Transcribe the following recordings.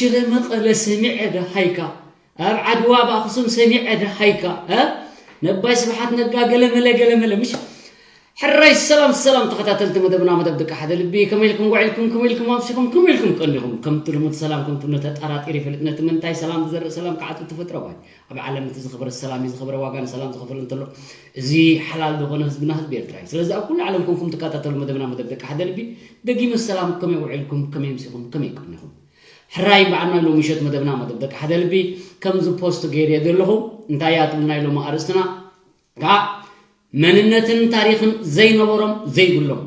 ሽረ መቐለ ሰሚዐ ደሃይካ፣ ኣብ ዓድዋ ኣብ ኣኽሱም ሰሚዐ ደሃይካ፣ እ? ነባይ ስብሓት ነጋ ገለመለ ገለመለ፣ ምሽ? ሕራይ ሰላም ሰላም ተኸታተልቲ መደብና፣ መደብ ደቂ ሓደ ልቢ፣ ከመይ ኢልኩም ውዒልኩም፣ ከመይ ኢልኩም ኣምሲኹም፣ ከመይ ኢልኩም ቀኒኹም? ከምቲ ልሙድ ሰላም ከምቲ እምነ ተጣራጢር ይፈልጥ፣ ነቲ ምንታይ ሰላም ዝዘርእ ሰላም ክዓጽድ ተፈጥሮ ባይ። ኣብ ዓለም እቲ ዝኽብረ ሰላም እዩ፣ ዝኽብረ ዋጋ ንሰላም ዝኸፈለ እንተሎ፣ እዚ ሓላል ዝኾነ ህዝብና ህዝቢ ኤርትራ እዩ። ስለዚ ኣብ ኩሉ ዓለም ኮንኩም ትከታተሉ መደብና፣ መደብ ደቂ ሓደ ልቢ፣ ደጊመ ሰላም፣ ከመይ ውዒልኩም፣ ከመይ ኣምሲኹም፣ ከመይ ቀኒኹም? ሕራይ በዓል ናይ ሎሚ ምሸት መደብና፣ መደብ ደቂ ሓደ ልቢ፣ ከምዚ ፖስት ገይረ ዘለኹ፣ እንታይ እያ ትብል ናይ ሎሚ ኣርእስትና? ከዓ መንነትን ታሪኽን ዘይነበሮም ዘይብሎም፣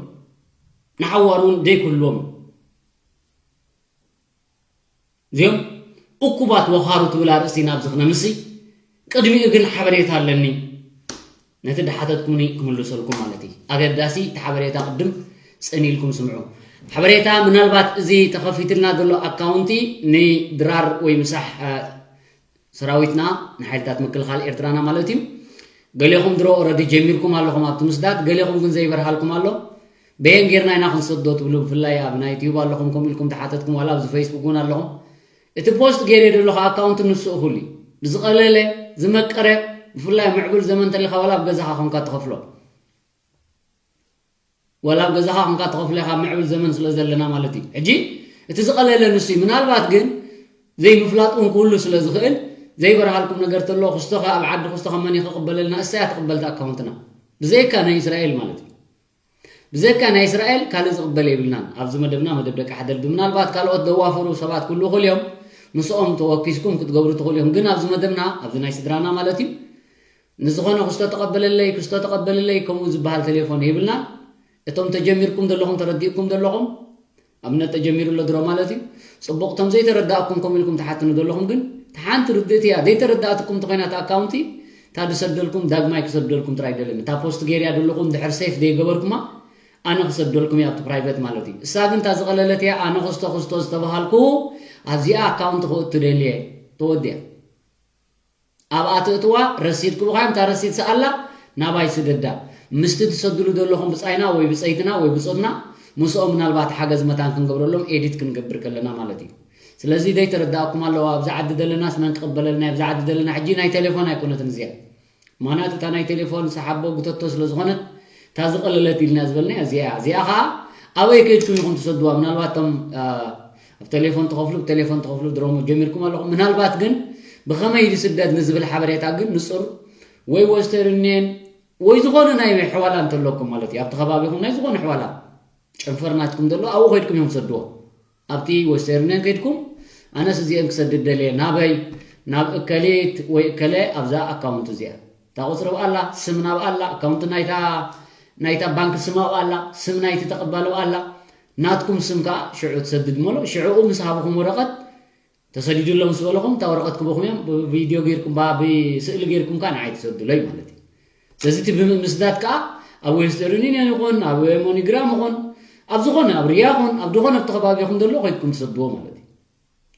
ንሓዋሩ እውን ዘይክህልዎም፣ እዚኦም እኩባት ወኻሩ ትብል ኣርእስቲ ኢና ኣብዚ ክነምሲ። ቅድሚኡ ግን ሓበሬታ ኣለኒ። ነቲ ድሓተትኩምኒ ክምልሰልኩም ማለት እዩ። ኣገዳሲ እቲ ሓበሬታ ቅድም ጽን ኢልኩም ስምዑ። ሓበሬታ ምናልባት እዚ ተኸፊትልና ዘሎ ኣካውንቲ ንድራር ወይ ምሳሕ፣ እ፣ ሰራዊትና ንሓይልታት ምክልኻል ኤርትራና ማለት እዩ። ገሌኹም ድሮ ኦረዲ ጀሚርኩም ኣለኹም ኣብቲ ምስዳድ፣ ገሌኹም ግን ዘይበርሃልኩም ኣሎ። በየን ጌርና ኢና ክንሰዶ ትብሉ፣ ብፍላይ ኣብ ናይ ዩትዩብ ኣለኹም፣ ከምኡ ኢልኩም ተሓተትኩም፣ ዋላ ኣብዚ ፌስቡክ እውን ኣለኹም። እቲ ፖስት ገይረ ዘለኹ ኣካውንት ንሱ እኹል እዩ። ብዝቐለለ፣ ዝመቀረ፣ ብፍላይ ምዕቡል ዘመን እንተሊኻ ዋላ ኣብ ገዛኻ ኮንካ ትኸፍሎ። ዋላ ኣብ ገዛኻ ኮንካ ትኸፍሎ ኢኻ፣ ምዕቡል ዘመን ስለ ዘለና ማለት እዩ። ሕጂ እቲ ዝቐለለ ንሱ እዩ። ምናልባት ግን ዘይምፍላጥ እውን ክህሉ ስለ ዝኽእል፣ ዘይበርሃልኩም ነገር ተሎ፣ ክስቶኸ ኣብ ዓዲ ክስቶኸ መን እዩ ክቕበለልና? እሳ እያ ትቕበል እታ ኣካውንትና። ብዘይካ ናይ እስራኤል ማለት እዩ። ብዘይካ ናይ እስራኤል ካልእ ዝቕበል የብልናን። ኣብዚ መደብና፣ መደብ ደቂ ሓደ ልቢ፣ ምናልባት ካልኦት ዘዋፈሩ ሰባት ክህልዉ ይኽእሉ እዮም። ምስኦም ተወኪስኩም ክትገብሩ ትኽእሉ እዮም። ግን ኣብዚ መደብና፣ ኣብዚ ናይ ስድራና ማለት እዩ፣ ንዝኾነ ክስቶ ተቐበለለይ፣ ክስቶ ተቐበለለይ ከምኡ ዝበሃል ቴሌፎን የብልናን። እቶም ተጀሚርኩም ዘለኹም፣ ተረዲእኩም ዘለኹም፣ ኣብነት ተጀሚሩ ኣሎ ድሮ ማለት እዩ። ጽቡቕ፣ እቶም ዘይተረዳእኩም ከምኡ ኢልኩም ትሓትኑ ዘለኹም ግን፣ እታ ሓንቲ ርድእቲ እያ። ዘይተረዳእትኩም እንተኾይና እታ ኣካውንቲ፣ እታ ዝሰደልኩም ዳግማይ ክሰደልኩም ጥራይ ደልን። እታ ፖስት ገይርያ ዘለኹም ድሕር ሴፍ ዘይገበርኩማ፣ ኣነ ክሰደልኩም እያ ኣብቲ ፕራይቨት ማለት እዩ። እሳ ግን እታ ዝቐለለት እያ። ኣነ ክስቶ ክስቶ ዝተባሃልኩ ኣብዚኣ ኣካውንቲ ክእቱ ደልየ፣ ተወዲኣ። ኣብኣ ትእትዋ፣ ረሲድ ክቡኻዮም፣ እታ ረሲድ ሰኣላ ናባይ ስደዳ። ምስቲ ትሰድሉ ዘለኹም ብጻይና ወይ ብጸይትና ወይ ብጾትና፣ ምስኦም ምናልባት ሓገዝ መታን ክንገብረሎም ኤዲት ክንገብር ከለና ማለት እዩ። ስለዚ ዘይተረዳእኩም ኣለዋ፣ ኣብዚ ዓዲ ዘለናስ መን ክቕበለልና፣ ኣብዚ ዓዲ ዘለና ሕጂ ናይ ቴሌፎን ኣይኮነትን እዚኣ። ምኽንያቱ እታ ናይ ቴሌፎን ሰሓቦ ጉተቶ ስለ ዝኾነት፣ እታ ዝቐለለት ኢልና ዝበልናያ እዚኣ እያ። እዚኣ ኸኣ ኣበይ ከይድኩም ኢኹም ትሰድዋ? ምናልባት እቶም፣ አ፣ ኣብ ቴሌፎን ትኸፍሉ፣ ብቴሌፎን ትኸፍሉ ድሮ ጀሚርኩም ኣለኹም። ምናልባት ግን ብኸመይ ዝስደድ ንዝብል ሓበሬታ ግን ንጹር ወይ ወስተርን ዩኒየን ወይ ዝኾነ ናይ ሕዋላ እንተለኩም ማለት እዩ። ኣብቲ ከባቢኹም ናይ ዝኾነ ሕዋላ ጨንፈር ናትኩም ዘሎ ኣብኡ ከይድኩም እዮም ትሰድዎ። ኣብቲ ወስተርን ዩኒየን ከይድኩም ኣነስ እዚአን ክሰድድ ደልየ ናበይ፣ ናብ እከሊት ወይ እከለ ኣብዛ ኣካውንት እዚኣ እታ ቁጽሪ ኣብኣ ኣላ፣ ስም ናብኣ ኣላ፣ ኣካውንት ናይታ ናይታ ባንክ ስም ኣብኣ ኣላ፣ ስም ናይቲ ተቐባሊ ኣብኣ ኣላ፣ ናትኩም ስም ከኣ ሽዑ ትሰድድ እሞ ሽዕኡ ምስ ሃብኹም ወረቐት ተሰዲዱ ኣሎ ምስ በለኹም እታ ወረቐት ክበኹም እዮም ብቪድዮ ጌርኩም ባ ብስእሊ ጌርኩም ከኣ ንዓይ ትሰዱለይ ማለት እዩ። ስለዚ እቲ ብምምስዳድ ከኣ ኣብ ዌስተርን ዩኒየን ይኹን ኣብ ሞኒግራም ይኹን ኣብ ዝኾነ ኣብ ሪያ ይኹን ኣብ ዝኾነ እቲ ከባቢኹም ዘሎ ከይድኩም ትሰድዎ ማለት እዩ።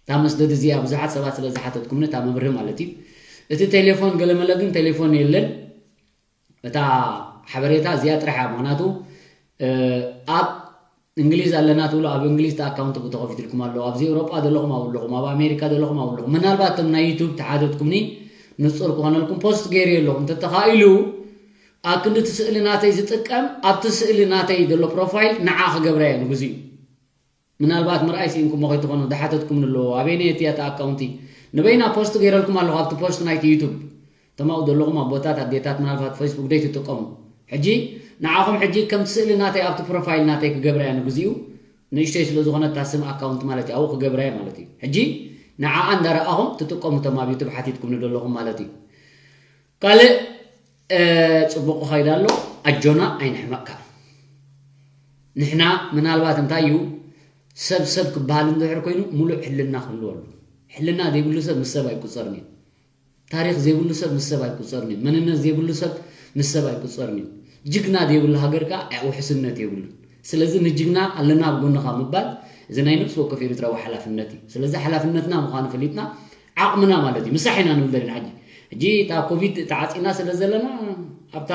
እታ መስደድ እዚኣ ብዙሓት ሰባት ስለ ዝሓተትኩምኒ እታ መብርሂ ማለት እዩ። እቲ ቴሌፎን ገለመለ ግን ቴሌፎን የለን። እታ ሓበሬታ እዚኣ ጥራሕ እያ። ምኽንያቱ፣ እ፣ ኣብ እንግሊዝ ኣለና ትብሉ፣ ኣብ እንግሊዝ እቲ ኣካውንት ተኸፊትልኩም ኣሎ። ኣብዚ ኤውሮጳ ዘለኹም ኣብኡ ኣለኹም፣ ኣብ ኣሜሪካ ዘለኹም ኣብኡ ኣለኹም። ምናልባት እቶም ናይ ዩቱብ ተሓተትኩምኒ ንጹር ክኾነልኩም ፖስት ገይረ ኣለኹ። እንተተኻኢሉ፣ ኣብ ክንዲ እቲ ስእሊ ናተይ ዝጥቀም፣ ኣብቲ ስእሊ ናተይ ዘሎ ፕሮፋይል ንዓ ክገብራ እየ ንግዚኡ። ምናልባት ምርኣይ ስኢንኩሞ ከይትኾኑ፣ ዝሓተትኩምኒ ኣለዉ። ኣበየነየት እያ እታ ኣካውንቲ? ንበይና ፖስት ገይረልኩም ኣለኹ ኣብቲ ፖስት ናይቲ ዩቱብ። እቶም ኣብኡ ዘለኹም ኣቦታት፣ ኣዴታት፣ ምናልባት ፌስቡክ ዘይትጥቀሙ። ሕጂ ንዓኹም ሕጂ ከምቲ ስእሊ ናተይ ኣብቲ ፕሮፋይል ናተይ ክገብራ እያ ንግዚኡ። ንእሽተይ ስለ ዝኾነት እታ ስም ኣካውንት ማለት እዩ፣ ኣብኡ ክገብራ እየ ማለት እዩ። ሕጂ ንዓኣ እንዳረኣኹም ትጥቀሙ እቶም ኣብ ዩቱብ ሓቲትኩምኒ ዘለኹም ማለት እዩ። ካልእ፣ እ፣ ጽቡቕ ይኸይድ ኣሎ። ኣጆና ኣይንሕመቕ ከኣ። ንሕና ምናልባት እንታይ እዩ፣ ሰብ ሰብ ክበሃል እንድሕር ኮይኑ፣ ምሉእ ሕልና ክህልዎ ኣሎ። ሕልና ዘይብሉ ሰብ ምስ ሰብ ኣይቁጸርን እዩ። ታሪኽ ዘይብሉ ሰብ ምስ ሰብ ኣይቁጸርን እዩ። መንነት ዘይብሉ ሰብ ምስ ሰብ ኣይቁጸርን እዩ። ጅግና ዘይብሉ ሃገር ከኣ ውሕስነት የብሉን። ስለዚ ንጅግና ኣለና ኣብ ጎንኻ ምባል፣ እዚ ናይ ነፍሲ ወከፍ ኤርትራዊ ሓላፍነት እዩ። ስለዚ ሓላፍነትና ምዃኑ ፈሊጥና፣ ዓቕምና ማለት እዩ። ምሳሕ ኢና ንብል ዘለና ሕጂ። ሕጂ እታ ኮቪድ ተዓጺና ስለ ዘለና፣ ኣብታ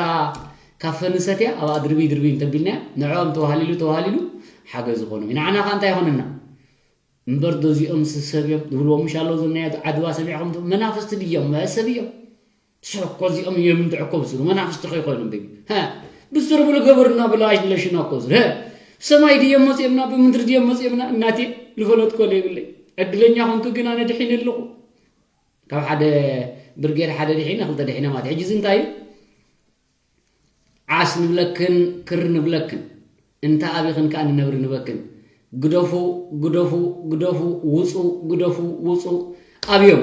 ካፈ ንሰትያ፣ ኣብኣ ድርብይ ድርብይ እንተቢልናያ፣ ንዕኦም ተዋሃሊሉ ተዋሃሊሉ ሓገዝ ዝኾኑ። ንዓና ከኣ እንታይ ይኾነና? እምበር ዶ እዚኦም ሰብ እዮም ዝብልዎ ምሽ ኣለዉ፣ እዞም ናይ ዓድዋ ሰብ ኢኹም ትብሉ፣ መናፍስቲ ድዮም? ሰብ እዮም። ስሕኮ እዚኦም እዮም እንድዕኮ ብስሩ መናፍስቲ ከይኮይኖም ደግ ብስርብሉ ገበርና ብለዋሽ ለሽና እኮ ዝር ሰማይ ድዮም መፅኦምና ብምድሪ ድዮም መፅኦምና እናቴ ዝፈለጥኮ ዘይብለይ። ዕድለኛ ኮንክ ግን ኣነ ድሒነ ኣለኹ። ካብ ሓደ ብርጌድ ሓደ ድሒነ ክልተ ድሒነ ማለት ሕጂ እዚ እንታይ እዩ? ዓስ ንብለክን ክር ንብለክን፣ እንተ ኣቢኽን ከኣ ንነብሪ ንበክን። ግደፉ፣ ግደፉ፣ ግደፉ፣ ውጹ፣ ግደፉ፣ ውጹ። ኣብዮም።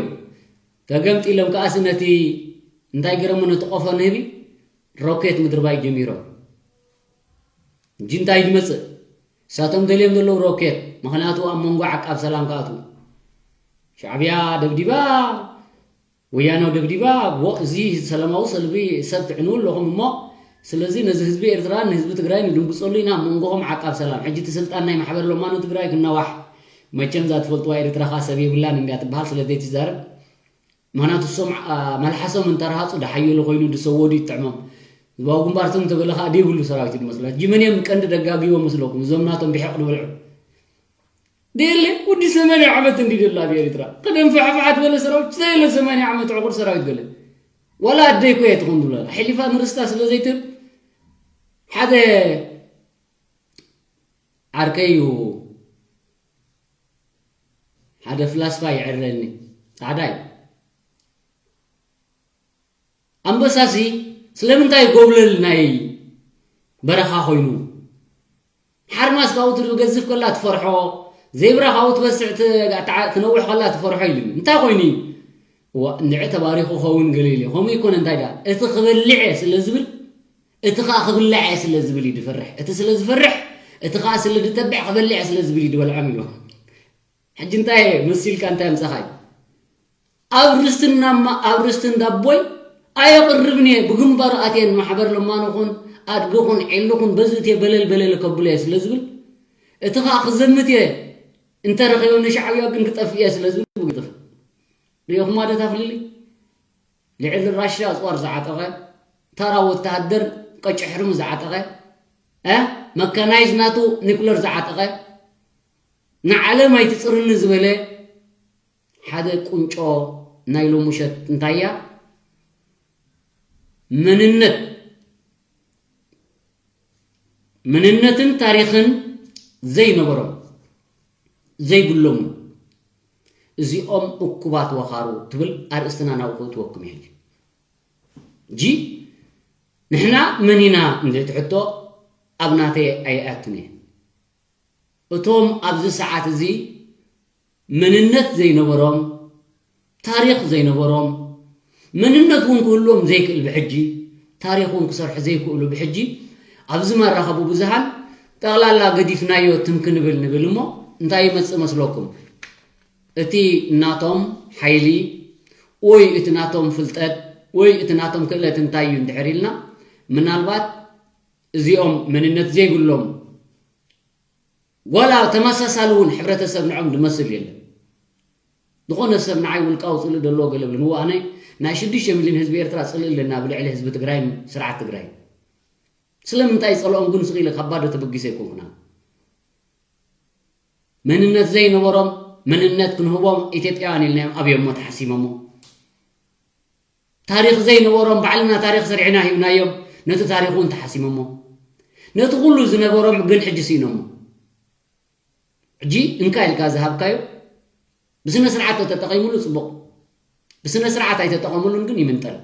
ተገምጢሎም ከኣስ ነቲ እንታይ ገረሞ ነቲ ቆፎ ንህቢ ሮኬት ምድርባይ ጀሚሮም። እንጂ እንታይ ዝመጽእ? እሳቶም ደልዮም ዘለዉ ሮኬት፣ ምኽንያቱ ኣብ መንጎ ዓቃብ ሰላም ክኣትዉ። ሻዕብያ ደብዲባ፣ ወያነ ደብዲባ፣ ወ-፣ እዚ ሰላማዊ ሰልፊ ሰብ ትዕንዉ ኣለኹም እሞ፣ ስለዚ ነዚ ህዝቢ ኤርትራ ንህዝቢ ትግራይ ንድንግጸሉ ኢና፣ ኣብ መንጎኹም ዓቃብ ሰላም። ሕጂ እቲ ስልጣን ናይ ማሕበር ለማኖ ትግራይ ክናዋሕ። መቸም እዛ ትፈልጥዋ ኤርትራ ኸኣ ሰብ የብላን እንድያ ትበሃል፣ ስለ ዘይትዛረብ። ምኽንያቱ እሶም፣ ኣ፣ መልሓሶም እንተረሃጹ ድሓየሉ ኮይኑ ድሰወዱ ይጥዕሞም። ህዝባዊ ግንባር ትም ተበለ ኸኣ ደይብሉ ሰራዊት እዩ ዝመስሎ። ሕጂ መን እዮም ቀንዲ ደጋጊቦም መስለኩም? እዞም ናቶም ብሒቕ ድበልዑ። ደየለ፣ ወዲ ሰማንያ ዓመት እንዲ ደሎ ኣብ ኤርትራ። ቀደም ፋሕፋሕ ትበለ ሰራዊት፣ ዘየለ ሰማንያ ዓመት ዕቑር ሰራዊት ገለ። ዋላ ኣደይ እኮ እየ ትኹን ዝብለላ። ኣሕሊፋ ንርስታ ስለ ዘይትህብ፣ ሓደ ዓርከይ እዩ፣ ሓደ ፍላስፋ ይዕረኒ። ጻዕዳ እዩ። ኣንበሳሲ ስለምንታይ ጎብለል ናይ በረኻ ኮይኑ? ሓርማዝ ካብኡ ትገዝፍ ከላ ትፈርሖ፣ ዜብራ ካብኡ ትበስዕ ት-፣ ትዓ-፣ ትነውሕ ከላ ትፈርሖ ኢሉኒ። እንታይ ኮይኑ እዩ? እዋ፣ እንድዒ ተባሪኹ ኸውን ገለ ኢለ። ከምኡ ይኮነ፣ እንታይ ደኣ? እቲ ክበልዕ እየ ስለ ዝብል፣ እቲ ኸኣ ክብላዕ እየ ስለ ዝብል እዩ ዝፈርሕ። እቲ ስለ ዝፈርሕ፣ እቲ ኸኣ ስለ ዝተብዕ ክበልዕ እየ ስለ ዝብል እዩ ዝበልዖም ኢሉ። ሕጂ እንታይ እየ መሲልካ እንታይ ኣምጻኻይ? ኣብ ርስትና እማ-፣ ኣብ ርስቲ እንዳቦይ ኣየቕርብን እየ። ብግንባሩ ኣትየን ማሕበር ለማኖኹን ኣድግኹን ዒልኹን በዚ እትየ በለል በለል ከብሎ እየ ስለ ዝብል፣ እቲ ኸኣ ክዘምት እየ፣ እንተ ረኺቦም ንሻዕብያ ግን ክጠፍእ እየ ስለ ዝብል ብግጥፍ። ርኢኹማ ዶ እታ ፍልልይ? ልዕሊ ራሽያ ኣጽዋር ዝዓጠቐ፣ ተራ ወተሃደር ቀጭሕርሙ ዝዓጠቐ፣ እ፣ መካናይዝ ናቱ ኒኩለር ዝዓጠቐ፣ ንዓለም ኣይትጽርኒ ዝበለ ሓደ ቁንጮ ናይ ሎሚ ምሸት እንታይ እያ? መንነት፣ መንነትን ታሪኽን ዘይነበሮም፣ ዘይብሎም፣ እዚኦም እኩባት ወኻሩ ትብል ኣርእስትና ናብኡ ክእትወኩም እየ። ሕጂ ንሕና መን ኢና እንድሕር ትሕቶ ኣብ ናተይ ኣይኣቱን እየ። እቶም ኣብዚ ሰዓት እዚ መንነት ዘይነበሮም፣ ታሪኽ ዘይነበሮም፣ መንነት እውን ክህልዎም ዘይክእል ብሕጂ፣ ታሪኽ እውን ክሰርሑ ዘይክእሉ ብሕጂ፣ ኣብዚ መራኸቢ ብዙሃን ጠቕላላ ገዲፍናዮ ትም ክንብል ንብል እሞ፣ እንታይ ይመጽእ መስለኩም? እቲ ናቶም ሓይሊ ወይ እቲ ናቶም ፍልጠት ወይ እቲ ናቶም ክእለት እንታይ እዩ እንድሕር ኢልና፣ ምናልባት እዚኦም መንነት ዘይብሎም ዋላ ተመሳሳሊ እውን ሕብረተሰብ ንዖም ዝመስል የለን። ዝኾነ ሰብ ንዓይ ውልቃዊ ጽልኢ ዘለዎ ገለ ብልንዎ ኣነ ናይ ሽዱሽተ ሚልዮን ህዝቢ ኤርትራ ጽልኢ ኣለና ብልዕሊ ህዝቢ ትግራይን ስርዓት ትግራይን። ስለምንታይ ጸልኦም ግን ስቕ ኢለ ካብ ባዶ ተበጊሰ ኣይኮንኩና። መንነት ዘይነበሮም መንነት ክንህቦም ኢትዮጵያውያን ኢልናዮም ኣብዮሞ ተሓሲሞሞ። ታሪኽ ዘይነበሮም ባዕልና ታሪኽ ሰሪዕና ሂብናዮም ነቲ ታሪኽ እውን ተሓሲሞሞ። ነቲ ኩሉ ዝነበሮም ግን ሕጂ ስኢኖሞ። ሕጂ እንካ ኢልካ ዝሃብካዮ ብስነ ስርዓት ተተጠቒሙሉ ጽቡቕ። ብስነ ስርዓት ኣይተጠቐሙሉን ግን ይምንጠል።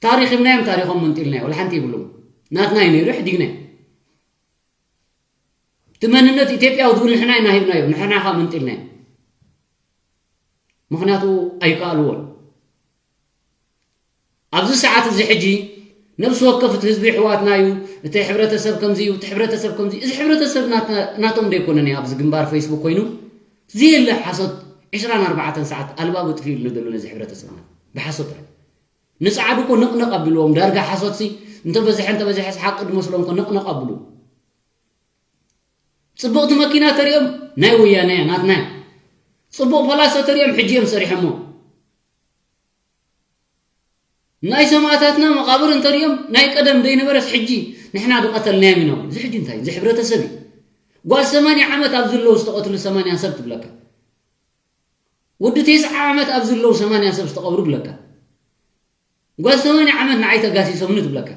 ታሪኽ ሂብናዮም ታሪኾም መንጢልናዮ። ወላ ሓንቲ ይብሉም። ናትና እዩ ነይሩ፣ ሕዲግናዮ። እቲ መንነት ኢትዮጵያዊ ዝብል ንሕና ኢና ሂብናዮ፣ ንሕና ኸኣ መንጢልናዮ። ምኽንያቱ ኣይከኣልዎን። ኣብዚ ሰዓት እዚ ሕጂ ነብሲ ወከፍ እቲ ህዝቢ ኣሕዋትና እዩ፣ እቲ ሕብረተሰብ ከምዚ እዩ፣ እቲ ሕብረተሰብ ከምዚ እዩ። እዚ ሕብረተሰብ ናትና-፣ ናቶም ዶ ኣይኮነን እዩ ኣብዚ ግንባር ፌስቡክ ኮይኑ? ዘየለ ሓሶት ዕስራን ኣርባዕተን ሰዓት ኣልባቡ ጥፊኡ ኢሉ ዘሎ ነዚ ሕብረተሰብና ብሓሶት ጥራይ። ንጸዓዱ እኮ ንቕንቕ ኣቢልዎም፣ ዳርጋ ሓሶትሲ እንተበዝሐ እንተበዝሐስ ሓቂ ድመስሎም እኮ ንቕንቕ ኣብሉ። ጽብቕቲ መኪና ተሪኦም ናይ ወያነ እያ፣ ናትና እያ። ጽቡቕ ፓላሶ ተሪኦም ሕጂ እዮም ሰሪሖሞ። ናይ ሰማእታትና መቓብር እንተሪኦም ናይ ቀደም ዘይነበረስ ሕጂ ንሕና ዝቐተልናዮም ኢና። እዚ ሕጂ እንታይ? እዚ ሕብረተሰብ እዩ። ጓል ሰማንያ ዓመት ኣብ ዝለዉ ዝተቐትሉ ሰማንያ ሰብ ትብለካ። ወዲ ተስዓ ዓመት ኣብ ዝለዉ ሰማንያ ሰብ ዝተቐብሩ ብለካ። ጓል ሰማንያ ዓመት ንዓይ ተጋሲሶምኒ ትብለካ።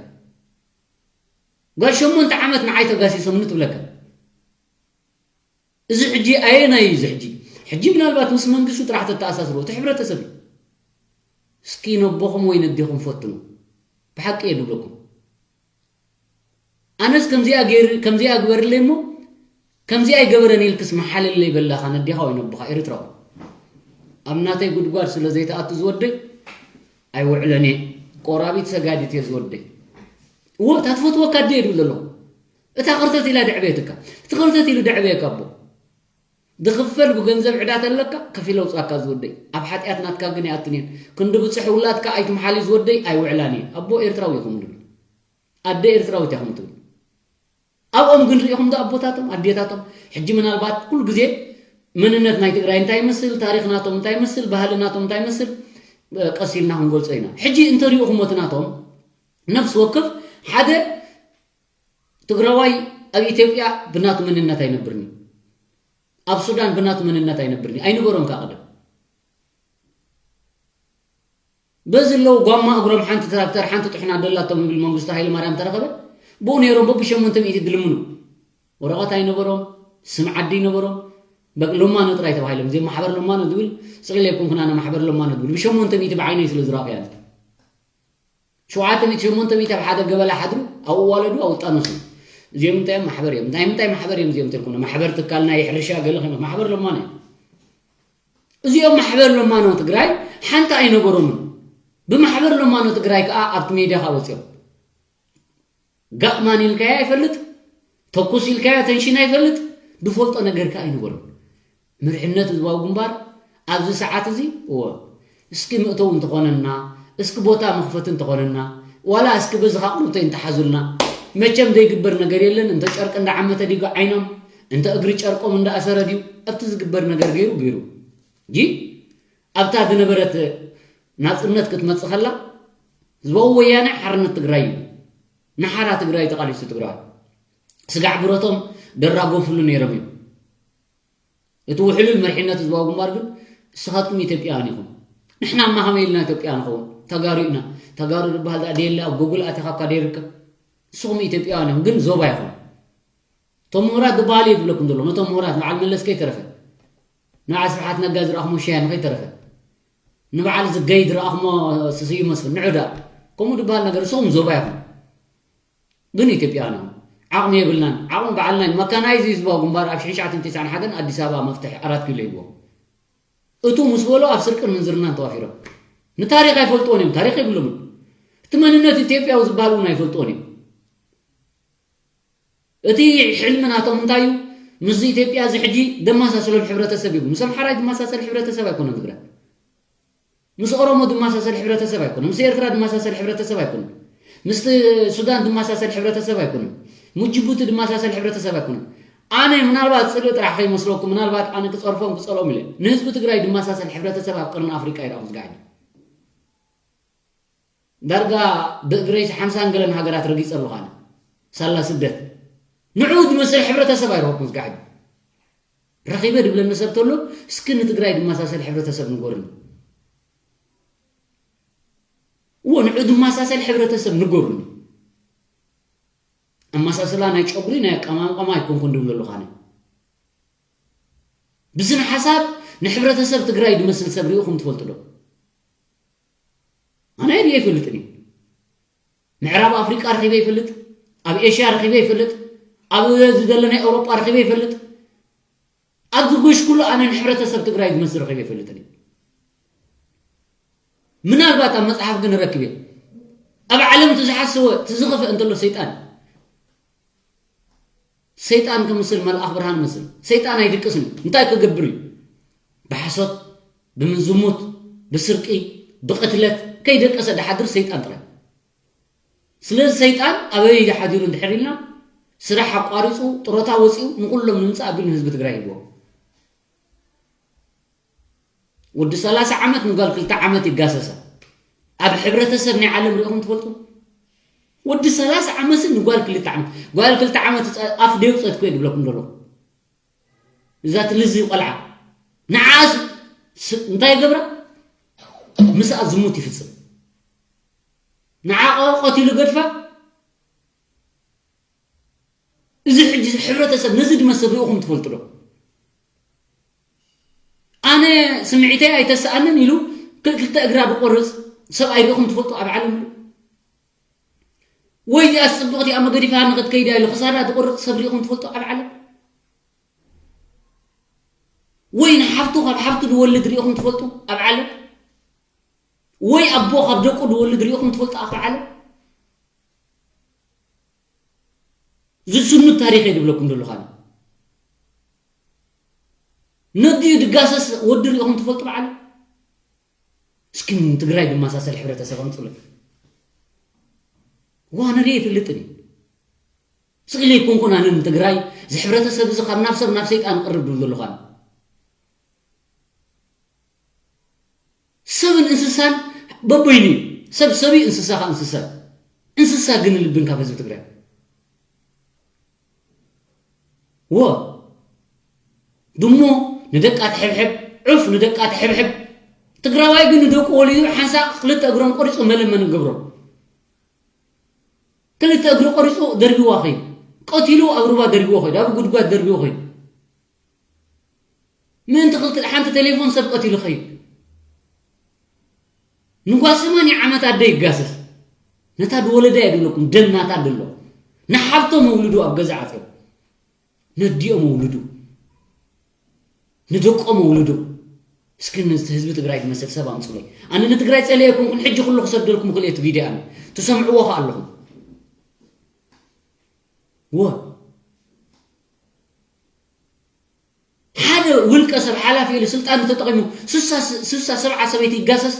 ጓል ሸሞንተ ዓመት ንዓይ ተጋሲሶምኒ ትብለካ። እዚ ሕጂ ኣየናይ እዩ? እዚ ሕጂ ሕጂ ምናልባት ምስ መንግስቲ ጥራሕ ተተኣሳስሮ እቲ ሕብረተሰብ እዩ። እስኪ ነቦኹም ወይ ነዴኹም ፈትኑ። ብሓቂ እየ ዝብለኩም። ኣነስ ከምዚኣ ገይር ከምዚኣ ግበርለይ እሞ ከምዚኣ ኣይገበረን ኢልክስ መሓለለይ በላኻ ነዴኻ ወይ ነቦኻ ኤርትራዊ። ኣብ ናተይ ጉድጓድ ስለ ዘይተኣቱ ዝወደይ ኣይውዕለን እየ። ቆራቢት ሰጋዲት እየ ዝወደይ። እዎ እታ ትፈትወካ ኣደ እየ ድብል ዘለኹ። እታ ክርተት ኢላ ደዕበየትካ። እቲ ክርተት ኢሉ ደዕበየካ ኣቦ። ድኽፈል ብገንዘብ ዕዳ ተለካ ከፊለ ውፃካ ዝወደይ። ኣብ ሓጢኣት ናትካ ግን ይኣትን እየን። ክንዲ ብፅሕ ውላድካ ኣይትምሓሊ ዝወደይ ኣይውዕላን እየ። ኣቦ ኤርትራዊ ኢኹም ድብል። ኣደ ኤርትራዊት ኢኹም ትብል። ኣብኦም ግን ርኢኹም ዶ ኣቦታቶም ኣዴታቶም? ሕጂ ምናልባት ኩሉ ግዜ መንነት ናይ ትግራይ እንታይ ይመስል፣ ታሪኽ ናቶም እንታይ ይመስል፣ ባህሊ ናቶም እንታይ ይመስል፣ ቀስ ኢልና ክንገልጾ ኢና። ሕጂ እንተሪእኹም እቲ ናቶም ነፍሲ ወከፍ ሓደ ትግራዋይ ኣብ ኢትዮጵያ ብናቱ መንነት ኣይነብርን እዩ። ኣብ ሱዳን ብናቱ መንነት ኣይነብርን እዩ። ኣይነበሮም ከዓ ቀደም። በዚ ኣለዉ ጓማ እግሮም ሓንቲ ትራክተር ሓንቲ ጥሕና ደላቶም ይብል መንግስቱ ሃይለ ማርያም ተረኸበ። ብኡ ነይሮም በብሸሞንተ ሚእቲ ድልምኑ። ወረቐት ኣይነበሮም፣ ስም ዓዲ ኣይነበሮም። በ- ሎማኖ ጥራይ ተባሂሎም። እዚኦም ማሕበር ሎማኖ ዝብል ስቕ ኢለ ኣይኮንኩን ኣነ ማሕበር ሎማኖ ዝብል። ብሸሞንተ ሚእቲ ብዓይነይ ስለ ዝረኣኹ እያ። ሸውዓተ ሚእቲ ሸሞንተ ሚእቲ ኣብ ሓደ ገበላ ሓድሩ፣ ኣብኡ ዋለዱ፣ ኣብኡ ጣነሱ። እዚኦም እንታይ እዮም? ማሕበር እዮም። ናይ ምንታይ ማሕበር እዮም እዚኦም ተልኩና? ማሕበር ትካል ናይ ሕርሻ ገለ ከይመ-፣ ማሕበር ሎማኖ እዮም። እዚኦም ማሕበር ሎማኖ ትግራይ ሓንቲ ኣይነበሮምን። ብማሕበር ሎማኖ ትግራይ ከዓ ኣብቲ ሜድያ ከዓ ወፂኦም። ጋእ ማን ኢልካዮ ኣይፈልጥ፣ ተኩስ ኢልካዮ ተንሽን ኣይፈልጥ፣ ዝፈልጦ ነገር ከዓ ኣይነበሮም። መሪሕነት ህዝባዊ ግንባር ኣብዚ ሰዓት እዚ፣ እወ፣ እስኪ መእተዊ እንተኾነና፣ እስኪ ቦታ መኽፈቲ እንተኾነና፣ ዋላ እስኪ በዚ ቁሩብተይ እንተሓዙልና፣ መቸም ዘይግበር ነገር የለን። እንተ ጨርቂ እንዳዓመተ ድዩ ዓይኖም፣ እንተ እግሪ ጨርቆም እንዳኣሰረ ድዩ፣ ኣብቲ ዝግበር ነገር ገይሩ ገይሩ። ጂ ኣብታ ዝነበረት ናጽነት ክትመጽእ ከላ፣ ህዝባዊ ወያነ ሓርነት ትግራይ እዩ። ንሓራ ትግራይ ተቓሊሱ ትግራዋይ። ስጋዕ ብረቶም ደራጎፍሉ ነይሮም እዮም። እቲ ውሕሉል መሪሕነት ህዝባዊ ግንባር ግን፣ "ንስኻትኩም ኢትዮጵያውያን ኢኹም። ንሕናማ ከመይ ኢልና ኢትዮጵያውያን ንኸውን? ተጋሩ ኢና። ተጋሩ ዝበሃል ደኣ ደየለ ኣብ ጎጉል ኣቲኻ እኳ ደይርከብ። ንስኹም ኢትዮጵያውያን ኢኹም፣ ግን ዞባ ኢኹም። እቶም ምሁራት ዝበሃል እየ ዝብለኩም ዘሎ። ነቶም ምሁራት፣ ንበዓል መለስ ከይተረፈ፣ ንበዓል ስብሓት ነጋ ዝረኣኹሞ ሸያን ከይተረፈ፣ ንበዓል ዝገይ ዝረኣኹሞ ስስዩ መስፍን፣ ንዑ ደኣ። ከምኡ ዝበሃል ነገር፣ ንስኹም ዞባ ኢኹም። ግን ኢትዮጵያውያን እዮም። ዓቕሚ የብልናን። ዓቕሚ በዓልና እዩ። መካናይዝ እዩ ህዝባዊ ግንባር ኣብ ሽሕን ትሽዓተ ሚእትን ተስዓን ሓደን ኣዲስ ኣበባ መፍትሒ ኣራት ኪሎ ሂብዎም። እቱ ምስ በሎ ኣብ ስርቅን ምንዝርናን ተዋፊሮም። ንታሪኽ ኣይፈልጥዎን እዮም። ታሪኽ የብሎምን። እቲ መንነት ኢትዮጵያዊ ዝበሃል እውን ኣይፈልጥዎን እዮም። እቲ ሕልሚ ናቶም እንታይ እዩ? ምስዚ ኢትዮጵያ እዚ ሕጂ ደመሳስሎም ሕብረተሰብ እዩ። ምስ ኣምሓራይ ዝመሳሰል ሕብረተሰብ ኣይኮነን ትግራይ። ምስ ኦሮሞ ዝመሳሰል ሕብረተሰብ ኣይኮነን። ምስ ኤርትራ ዝመሳሰል ሕብረተሰብ ኣይኮነን። ምስ ሱዳን ዝመሳሰል ሕብረተሰብ ኣይኮነን። ምስ ጅቡቲ ዝመሳሰል ሕብረተሰብ ኣይኮነን። ኣነ ምናልባት ጽልኢ ጥራሕ ከይመስለኩም፣ ምናልባት ኣነ ክጸርፎም ክጸልኦም ኢለ። ንህዝቢ ትግራይ ዝመሳሰል ሕብረተሰብ ኣብ ቀርኒ ኣፍሪቃ ይረኣኹ ዝጋዕኒ። ዳርጋ ብእግረይ ሓምሳን ገለን ሃገራት ረጊጸ ኣለኹ ኣነ። ሳላ ስደት። ንዕኡ ዝመስል ሕብረተሰብ ኣይረኸብኩን ዝጋዕኒ። ረኺበ ድብለኒ ሰብ ተሎ፣ እስኪ ንትግራይ ዝመሳሰል ሕብረተሰብ ንገሩኒ። እዎ፣ ንዑ ዝመሳሰል ሕብረተሰብ ንገሩኒ። ኣመሳስላ ናይ ጨጉሪ፣ ናይ ኣቀማምጣ ኣይኮንኩን ድብል ዘለኹ ኣነ። ብስነ ሓሳብ ንሕብረተሰብ ትግራይ ዝመስል ሰብ ርኢኹም ትፈልጡ ዶ? ኣነ ርእየ ኣይፈልጥን እዩ። ምዕራብ ኣፍሪቃ ረኺበ ይፈልጥ፣ ኣብ ኤሽያ ረኺበ ይፈልጥ፣ ኣብ እዚ ዘሎ ናይ ኣውሮጳ ረኺበ ይፈልጥ። ኣብዚ ጎሽ ኩሉ ኣነ ንሕብረተሰብ ትግራይ ዝመስል ረኺበ ይፈልጥን እዩ። ምናልባት ኣብ መጽሓፍ ግን ረክብ እየ። ኣብ ዓለም እቲ ዝሓሰወ፣ እቲ ዝኸፍአ እንተሎ ሰይጣን። ሰይጣን ክምስል መልኣኽ ብርሃን መስል። ሰይጣን ኣይድቅስን እዩ። እንታይ ክገብር እዩ? ብሓሶት፣ ብምዝሙት፣ ብስርቂ፣ ብቕትለት ከይደቀሰ ድሓድር ሰይጣን ጥራይ። ስለዚ ሰይጣን ኣበይ ድሓዲሩ እንድሕር ኢልና፣ ስራሕ ኣቋሪጹ፣ ጥሮታ ወጺኡ፣ ንኹሎም ንምጻእ ኣቢሉ ንህዝቢ ትግራይ ሂብዎ። ወዲ ሰላሳ ዓመት ንጓል ክልተ ዓመት ይጋሰሳ። ኣብ ሕብረተሰብ ናይ ዓለም ርኢኹም ትፈልጡ? ወዲ ሰላሳ ዓመት ንጓል ክልተ ዓመት፣ ጓል ክልተ ዓመት ጸ-፣ ኣፍ ደይውጸት ኮየ ድብለኩም ዘለኹ። እዛ ትልዚ ቆልዓ ንዓስ እንታይ ይገብራ? ምስኣ ዝሙት ይፍጽም። ንዓ ቀ- ቀቲሉ ገድፋ። እዚ ሕጂ ሕብረተሰብ ነዚ ድመሰል ሪእኹም ትፈልጡ ዶ? ኣነ ስምዒተይ ኣይተስኣንን ኢሉ ክልተ እግራ ዝቆርጽ ሰብኣይ ሪእኹም ትፈልጡ ኣብ ዓለም? ወይ እዚኣ ጽብቕቲ ኣብ መገዲፋ ንኽትከይዳ ኢሉ ክሳዳ ዝቆርጽ ሰብ ሪእኹም ትፈልጡ ኣብ ዓለም? ወይ ንሓፍቱ ካብ ሓፍቱ ዝወልድ ሪእኹም ትፈልጡ ኣብ ዓለም? ወይ ኣቦ ካብ ደቁ ዝወልድ ሪእኹም ትፈልጡ ኣብ ዓለም? ዝስኑ ታሪኽ እየ ዝብለኩም ዘለኹ ኣነ። ነዲኡ ድጋሰስ ወዲ ሪእኹም ትፈልጡ ብዓለም? እስኪ ንትግራይ ዝመሳሰል ሕብረተሰብ ኣምፁለይ። ዋነ ሪእ ይፍልጥን እዩ። ስእሊ ኣይኮንኩን ኣነ ንትግራይ እዚ ሕብረተሰብ እዚ ካብ ናብ ሰብ ናብ ሰይጣን ቅርብ ድብል ዘለኹ ኣነ። ሰብን እንስሳን በበይኑ እዩ። ሰብ ሰብ እዩ፣ እንስሳ ከዓ እንስሳ እዩ። እንስሳ ግን ልብን ካብ ህዝቢ ትግራይ ወ ድሞ ንደቃ ትሕብሕብ፣ ዑፍ ንደቃ ትሕብሕብ። ትግራዋይ ግን ንደቁ ወሊዱ ሓንሳእ ክልተ እግሮም ቆሪፁ መለመኒ ገብሮም። ክልተ እግሪ ቆሪፁ ደርቢዋ ኸይዱ። ቀቲሉ ኣብ ሩባ ደርቢዎ ኸይዱ፣ ኣብ ጉድጓድ ደርቢዎ ኸይዱ። ምእንቲ ክልተ ሓንቲ ቴሌፎን ሰብ ቀቲሉ ኸይዱ። ንጓል ሰማንያ ዓመት ኣደ ይጋሰስ። ነታ ድወለዳ እየ ድብለኩም፣ ደም ናታ ድሎ። ንሓብቶም ኣውልዱ ኣብ ገዛ ዓፅዮም። ነዲኦም ኣውልዱ። ንደቆም ኣውልዱ። እስኪ ነዚ ህዝቢ ትግራይ ዝመስል ሰብ ኣምፁለይ። ኣነ ንትግራይ ፀሊኤ ኣይኮንኩን፣ ሕጂ ኩሉ ክሰደልኩም ክእል እየ እቲ ቪድዮ ኣነ። ትሰምዕዎ ከኣ ኣለኹም። ወ ሓደ ውልቀ ሰብ ሓላፊ ኢሉ ስልጣን ተጠቒሙ ስሳ ስሳ ሰብዓ ሰበይቲ ይጋሰስ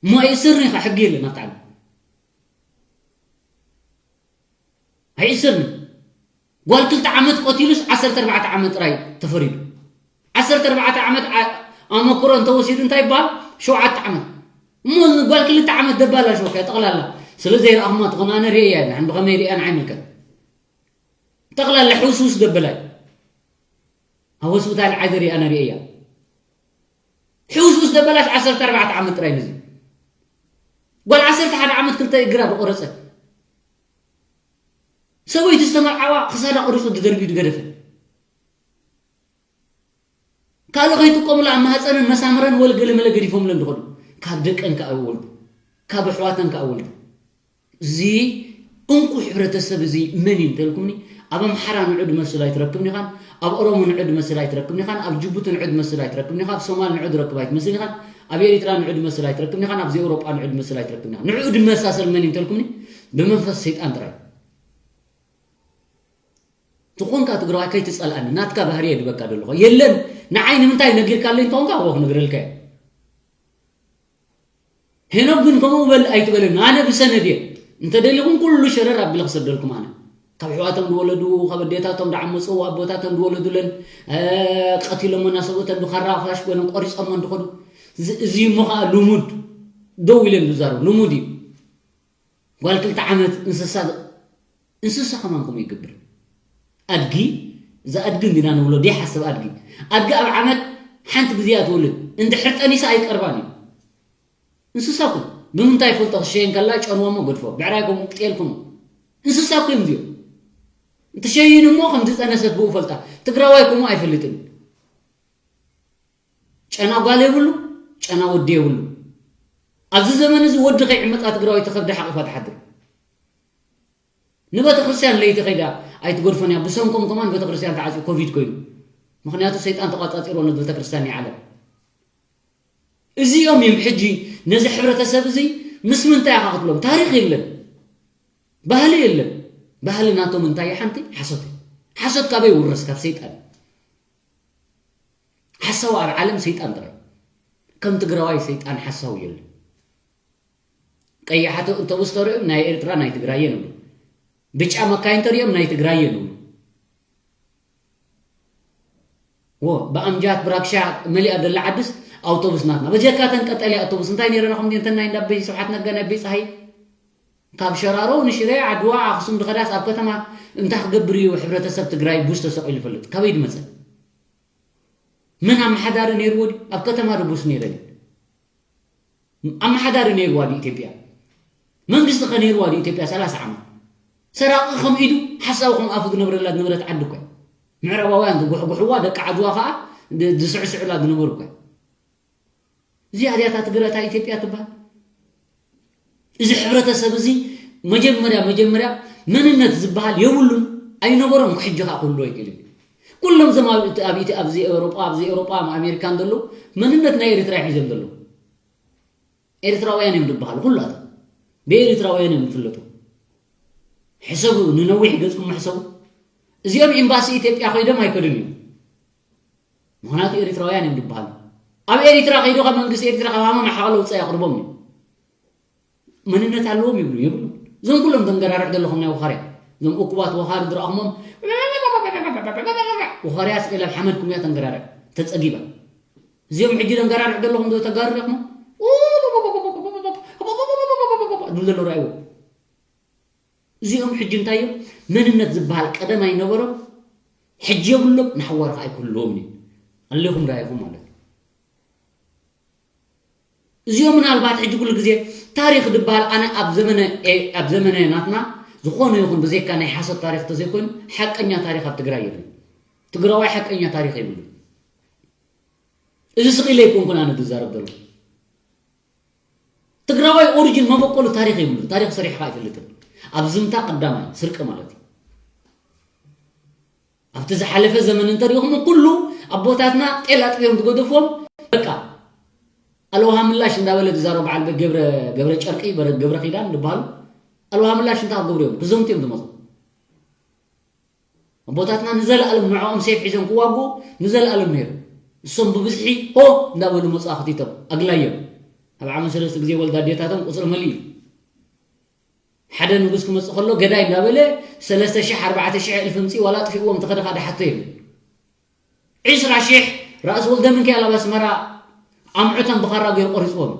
እሞ ኣይእስርን ኢኻ፣ ሕጊ የለን ኣብቲ ዓለም። ኣይእስርን። ጓል ክልተ ዓመት ቆቲሉስ ዓሰርተ ኣርባዕተ ዓመት ጥራይ ተፈሪዱ። ዓሰርተ ኣርባዕተ ዓመት ዓ- ኣመክሮ እንተወሲዱ እንታይ ይበሃል? ሸውዓተ ዓመት። እሞ ጓል ክልተ ዓመት ደባላ ሸወካ ጠቕላላ ስለ ዘይረኣኹማ ትኾን፣ ኣነ ርእየ እያ፣ ንሕን ብኸመይ ርእያን ኣይምልከት። ጠቕላላ ሕውስውስ ደበላይ ኣብ ሆስፒታል ዓደሪ ኣነ ርእያ። ሕውስውስ ደበላሽ ዓሰርተ ኣርባዕተ ዓመት ጥራይ ነዚ ጓል ዓሰርተ ሓደ ዓመት ክልተ እግራ ዝቆረጸ ሰበይቲ ዝተመርዓዋ ክሳዳ ቆሪጹ ድደርቢ ድገደፈ። ካልእ ከይጥቀሙላ ኣብ ማህፀነን መሳምረን ወለ ገለ መለ ገዲፎምለን ዝኸዱ ካብ ደቀን ከኣ ይወልዱ ካብ ኣሕዋተን ከኣ ይወልዱ። እዚ እንቁ ሕብረተሰብ እዚ መን እዩ እንተልኩምኒ፣ ኣብ ኣምሓራ ንዑ ድመስል ኣይትረክብን ኢኻን፣ ኣብ ኦሮሞ ንዑ ድመስል ኣይትረክብን ኢኻን፣ ኣብ ጅቡቲ ንዑ ድመስል ኣይትረክብን ኢኻ፣ ኣብ ሶማል ንዑ ድረክብ ኣይትመስልን ኢኻን፣ ኣብ ኤሪትራ ንዑ ድመስል ኣይትረክብን ኢኻን፣ ኣብዚ ኤውሮጳ ንዑ ድመስል ኣይትረክብን ኢኻን። ንዑ ድመሳሰል መን እዩ እንተልኩምኒ፣ ብመንፈስ ሰይጣን ጥራይ። ትኾንካ ትግራዋይ ከይትጸልኣኒ፣ ናትካ ባህሪ እየ ድበካ ዘለኹ። የለን፣ ንዓይ ንምንታይ ነጊርካለይ እንተኾንካ፣ እወ ክነግረልካ እየ። ሄኖክ ግን ከምኡ በል ኣይትበለኒ። ኣነ ብሰነድ እየ። እንተደሊኹም ኩሉ ሸረር ኣቢለ ክሰደልኩም ኣነ። ካብ ኣሕዋቶም ዝወለዱ፣ ካብ ኣዴታቶም ዝዓመፁ፣ ኣቦታቶም ዝወለዱለን፣ እ፣ ቀቲሎሞ እናሰብኡተን ብኻራ ፋሽ ኮይኖም ቆሪፆሞ እንትኸዱ። እዚ፣ እዚ እሞ ከዓ ልሙድ ደው ኢለን ዝዛረቡ ልሙድ እዩ። ጓል ክልተ ዓመት እንስሳ፣ እንስሳ ከማን ከምኡ ይገብር። ኣድጊ፣ እዛ ኣድጊ እንዲና ንብሎ ደይሓስብ ኣድጊ። ኣድጊ ኣብ ዓመት ሓንቲ ግዜ እያ ትወልድ። እንድሕር ጠኒሳ ኣይቀርባን እዩ። እንስሳ እኮ ብምንታይ ይፈልጦ? ክሸየን ከላ ጨንዎ እሞ ገድፎ። ብዕራይ ከምኡ፣ ጤል ከምኡ። እንስሳ እኮ እዮም እዚኦም። እንትሸይን እሞ ከም ዝጠነሰት ብኡ ፈልጣ። ትግራዋይ ከምኡ ኣይፈልጥን። ጨና ጓል የብሉ፣ ጨና ወዲ የብሉ። ኣብዚ ዘመን እዚ ወዲ ከይዕመፃ ትግራወይቲ ከብዲ ሓቂፋ ትሓድር። ንቤተ ክርስቲያን ለይቲ ከይዳ ኣይትገድፎን እያ። ብሰንኮም ከማን ቤተ ክርስቲያን ተዓፅዩ ኮቪድ ኮይኑ። ምኽንያቱ ሰይጣን ተቋፃፂሮ ነቲ ቤተ ክርስቲያን ናይ ዓለም። እዚኦም እዮም ሕጂ ነዚ ሕብረተሰብ እዚ ምስ ምንታይ ኢኻ ክትብሎም? ታሪኽ የለን፣ ባህሊ የለን። ባህሊ ናቶም እንታይ እዩ? ሓንቲ ሓሶት እዩ። ሓሶት ካበይ ይውረስ? ካብ ሰይጣን። ሓሳዊ ኣብ ዓለም ሰይጣን ጥራይ። ከም ትግራዋይ ሰይጣን ሓሳዊ የለን። ቀያሕ ኣውቶቡስ ተሪኦም ናይ ኤርትራ ናይ ትግራይ እዮም ይብሉ። ብጫ መካይን ተሪኦም ናይ ትግራይ እዮም ይብሉ። ወ ብኣምጃት ብራክሻ መሊኣ ደላ ዓድስ ኣውቶቡስ ናትና። በጀካ ተን ቀጠልያ ኣውቶቡስ እንታይ ነይረና? ከምዚ እንተን ናይ እንዳበይ ስብሓት ነጋ ናይ በይ ፀሃይ ካብ ሸራሮ ንሽረ፣ ዓድዋ፣ ኣኽሱም ድኸዳስ ኣብ ከተማ እንታይ ክገብር እዩ ሕብረተሰብ ትግራይ ቡስ ተሰቒሉ ይፈልጥ? ካበይ ድመፀ? መን ኣመሓዳሪ ነይርዎ ድዩ? ኣብ ከተማ ዶ ቡስ ነይረ ድዩ? ኣመሓዳሪ ነይርዋ ድዩ ኢትዮጵያ? መንግስቲ ከ ነይርዋ ድዩ ኢትዮጵያ ሰላሳ ዓመት? ሰራቂ ከም ኢዱ፣ ሓሳዊ ከም ኣፉ ዝነብረላ ዝነበረት ዓዲ እኮ እያ። ምዕራባውያን ዝጉሕጉሕዋ፣ ደቂ ዓድዋ ከዓ ድ- ዝስዕስዑላ ዝነበሩ እኮ እያ። እዚኣ ድያ እታ ትግረ እታ ኢትዮጵያ ትበሃል? እዚ ሕብረተሰብ እዚ መጀመርያ መጀመርያ መንነት ዝበሃል የብሉን፣ ኣይነበሮም፣ ክሕጂ ከዓ ክህልዎ ኣይክእልን እዩ። ኩሎም እዞም ኣብ እቲ- ኣብ ኢቲ- ኣብዚ ኤውሮጳ፣ ኣብዚ ኤውሮጳ ኣብ ኣሜሪካን ዘለዉ መንነት ናይ ኤርትራ እዮም ሒዞም ዘለዉ። ኤርትራውያን እዮም ዝበሃሉ ኩላቶም። ብኤርትራውያን እዮም ዝፍለጡ። ሕሰቡ፣ ንነዊሕ ገጽኩም ሕሰቡ። እዚኦም ኤምባሲ ኢትዮጵያ ከይዶም ኣይከዱን እዮም። ምኽንያቱ ኤርትራውያን እዮም ዝበሃሉ። ኣብ ኤርትራ ከይዱ ካብ መንግስቲ ኤርትራ ካብ ሃመማ ሓቐለ ውፃኢ ኣቕርቦም እዩ። መንነት ኣለዎም ይብሉ የብሉ። እዞም ኩሎም ተንገራርዕ ዘለኹም ናይ ወኻርያ፣ እዞም እኩባት ወኻሪ ዝረኣኹሞም፣ ወኻርያ ስቕ ኢላ ኣብ ሓመድኩም እያ ተንገራርዕ፣ ተጸጊባ። እዚኦም ሕጂ ተንገራርዕ ዘለኹም ዶ ተጋሩ ሪእኹሞ? ዝብሉ ዘለዉ ረኣይዎ። እዚኦም ሕጂ እንታይ እዮም? መንነት ዝበሃል ቀደም ኣይነበሮም፣ ሕጂ የብሎም፣ ንሓዋሩ ከዓ ኣይክህልዎም እዩ። ኣሌኹም ዶ ኣይኹም ማለት እዩ። እዚኦም ምናልባት ሕጂ ኩሉ ግዜ ታሪኽ ዝበሃል ኣነ ኣብ ዘመነ ኤ- ኣብ ዘመነ ናትና ዝኾነ ይኹን ብዘይካ ናይ ሓሶት ታሪኽ ተዘይኮይኑ ሓቀኛ ታሪኽ ኣብ ትግራይ የለን። ትግራዋይ ሓቀኛ ታሪኽ የብሉን። እዚ ስቕ ኢለ ኣይኮንኩን ኣነ ዝዛረብ ዘለኹ። ትግራዋይ ኦሪጂን መበቆሉ ታሪኽ የብሉን። ታሪኽ ሰሪሕኻ ኣይፈልጥን። ኣብ ዝምታ ቀዳማይ ስርቂ ማለት እዩ። ኣብቲ ዝሓለፈ ዘመን እንተሪእኹም ኩሉ ኣቦታትና ጤል ኣጥቢዮም ዝገደፍዎም በቃ ኣለውሃ ምላሽ እንዳበለ ዝዛረቡ በዓል ገብረ ገብረ ጨርቂ በረ- ገብረ ኪዳን ዝበሃሉ ኣለውሃ ምላሽ እንታይ ክገብሩ እዮም? ክዘምቱ እዮም ዝመፁ። ኣቦታትና ንዘለኣለም ንዕኦም ሴፍ ሒዞም ክዋግኡ ንዘለኣለም ነይሩ። እሶም ብብዝሒ ሆ እንዳበሉ መፅኣ ክቲቶም ኣግላዮም ኣብ ዓመት ሰለስተ ግዜ ወልዳ ኣዴታቶም ቁፅሪ መሊኡ ሓደ ንጉስ ክመፅእ ከሎ ገዳይ እንዳበለ ሰለስተ ሽሕ ኣርባዕተ ሽሕ እልፊ ምፅእ ዋላ ኣጥፊእዎም ተኸደ ካደ ሓቶ የብሉ። ዕስራ ሽሕ ራእሲ ወልደ ምንካኤል ኣብ ኣስመራ ኣምዑቶም ብኻራ ገይሩ ቆሪፅዎም።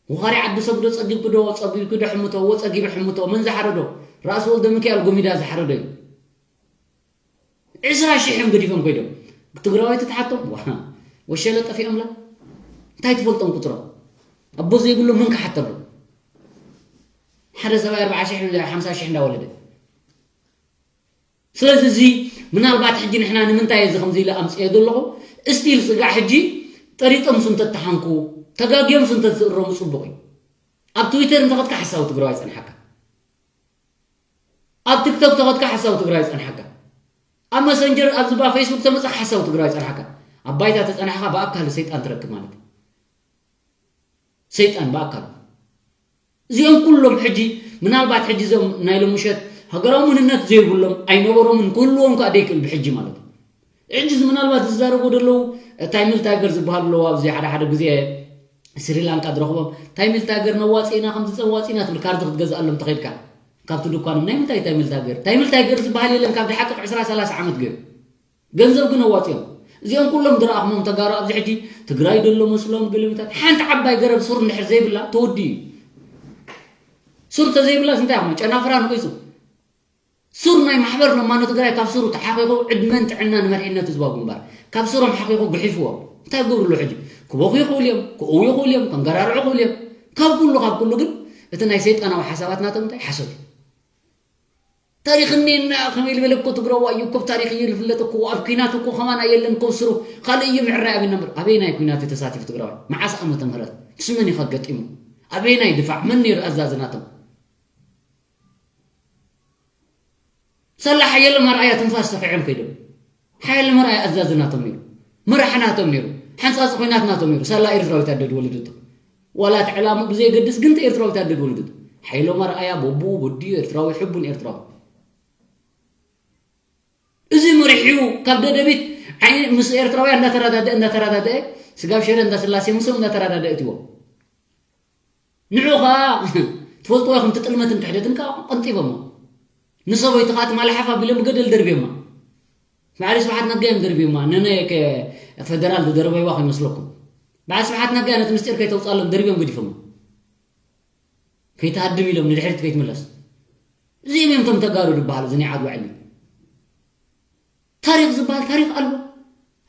ወኻሪ ዓዲ ሰብ ዶ ፀጊብኩ ዶ ፀጊብኩ ዶ ሕምቶ እዎ ፀጊቡ ሕምቶ መን ዝሓረዶ? ራእሲ ወልደ ምንካኤል ጎሚዳ ዝሓረዶ እዩ። ዕስራ ሽሕ እዮም ገዲፎም ኮይዶም። ትግራዋይ ትትሓቶም ወሸለ ጠፊኦምላ። እንታይ ትፈልጦም ቁፅሮም? ኣቦ ዘይብሎም መን ክሓተሎም? ሓደ ሰብኣይ ኣርባዓ ሽሕ ሓምሳ ሽሕ እንዳወለደ ስለዚ እዚ ምናልባት ሕጂ ንሕና ንምንታይ እዚ ከምዚ ኢለ ኣምፅኦ ዘለኹ ስቲል ስጋዕ ሕጂ ጠሪጦም ሱ እንተተሓንኩ ተጋግዮም ሱ እንተዝእረሙ ፅቡቕ እዩ ኣብ ትዊተር እንተኸድካ ሓሳዊ ትግራዋይ ፀንሓካ ኣብ ቲክቶክ ተኸድካ ሓሳዊ ትግራይ ፀንሓካ ኣብ መሰንጀር ኣብዚ ባ ፌስቡክ ተመፅኻ ሓሳዊ ትግራይ ፀንሓካ ኣብ ባይታ ተፀናሕካ ብኣካል ሰይጣን ትረክብ ማለት እዩ ሰይጣን ብኣካል እዚኦም ኩሎም ሕጂ ምናልባት ሕጂ እዞም ናይ ሎምሸት ሃገራዊ መንነት ዘይብሎም ኣይነበሮምን ክህልዎም ከዓ ደይክእል ብሕጂ ማለት እዩ ሕጂ እዚ ምናልባት ዝዛረቡ ዘለዉ ታይምል ታይገር ዝበሃሉ ኣለዉ ኣብዚ ሓደ ሓደ ግዜ ስሪላንካ ዝረኽቦም ታይምል ታይገር ነዋፂእና ከምዚ ፀዋፂእና ትብል ካርድ ክትገዝኣሎም ተኸድካ ካብቲ ድኳኖም ናይ ምንታይ ታይምል ታይገር ታይምል ታይገር ዝበሃል የለን ካብ ድሓቅቕ ዕስራ ሰላሳ ዓመት ገይሩ ገንዘብ ግን ኣዋፂኦም እዚኦም ኩሎም ዝረኣኽሞም ተጋሩ ኣብዚ ሕጂ ትግራይ ደሎ መስሎም ግልምታት ሓንቲ ዓባይ ገረብ ሱር እንድሕር ዘይብላ ተወዲ እዩ ሱር ተዘይብላ እንታይ ኣኽሞ ጨናፍራ ንቂፁ ሱር ናይ ማሕበር ለማኖ ትግራይ ካብ ሱሩ ተሓኺኹ ዕድመን ጥዕናን መሪሕነት ህዝባዊ ግንባር ካብ ሱሮም ሓኺኹ ግሒፍዎም እንታይ ገብርሉ ሕጂ ክበኹ ይኽእሉ እዮም ክእው ይኽእሉ እዮም ከንገራርዑ ይኽእሉ እዮም ካብ ኩሉ ካብ ኩሉ ግን እቲ ናይ ሰይጣናዊ ሓሳባት ናቶም እንታይ ሓሶት እዩ ታሪኽ እኒና ከመይ ዝበለ እኮ ትግራዋ እዩ እኮ ብታሪኽ እዩ ዝፍለጥ እኮ ኣብ ኩናት እኮ ከማና የለን እኮ ስሩ ካልእ እዩ ምዕራይ ኣብና እምበር ኣበይ ናይ ኩናት ተሳቲፉ ትግራዋይ መዓስ ዓመተ ምህረት ምስ መን እዩ ከገጢሙ ኣበይ ናይ ድፋዕ መን ነይሩ ኣዛዚ ናቶም ሳላ ሓየሎም ኣርኣያ ትንፋስ ተኺዖም ከይዶም ሓየሎም ኣርኣያ ኣዛዚ ናቶም ነይሩ መራሒ ናቶም ነይሩ ሓንፃፂ ኮይናት ናቶም ነይሩ ሳላ ኤርትራዊት ኣደድ ወለደቶ ዋላ እቲ ዕላሙ ብዘየገድስ ግን ኤርትራዊት ኣደድ ወለደቶ ሓይሎም ኣርኣያ በቡ ወዲኡ ኤርትራዊ ሕቡን ኤርትራዊ እዚ መሪሕኡ ካብ ደደቢት ምስ ኤርትራውያን እንዳተረዳደአ እንዳተረዳደአ ስጋብ ሸረ እንዳስላሴ ምስኦም እንዳተረዳደአ እትዎ ንዑ ኸዓ ትፈልጥዎ ኢኹም ትጥልመትን ክሕደትን ከዓ ቀንጢቦሞ ንሰበይቱ ከዓ ትማሊ ሓፍ ኣቢሎም ብገደል ደርብዮማ ባዕሊ ስብሓት ነጋ እዮም ደርብዮማ ነነ ፈደራል ዝደርበይዋ ከይመስለኩም በዓል ስብሓት ነጋ ነቲ ምስጢር ከይተውፅኣሎም ደርብዮም ገዲፎሞ ከይትሃድም ኢሎም ንድሕሪት ከይትምለስ። እዚኦም እዮም እቶም ተጋሩ ዝበሃሉ፣ እዚ ናይ ዓድዋ ዕሊ። ታሪኽ ዝበሃል ታሪኽ ኣሎ።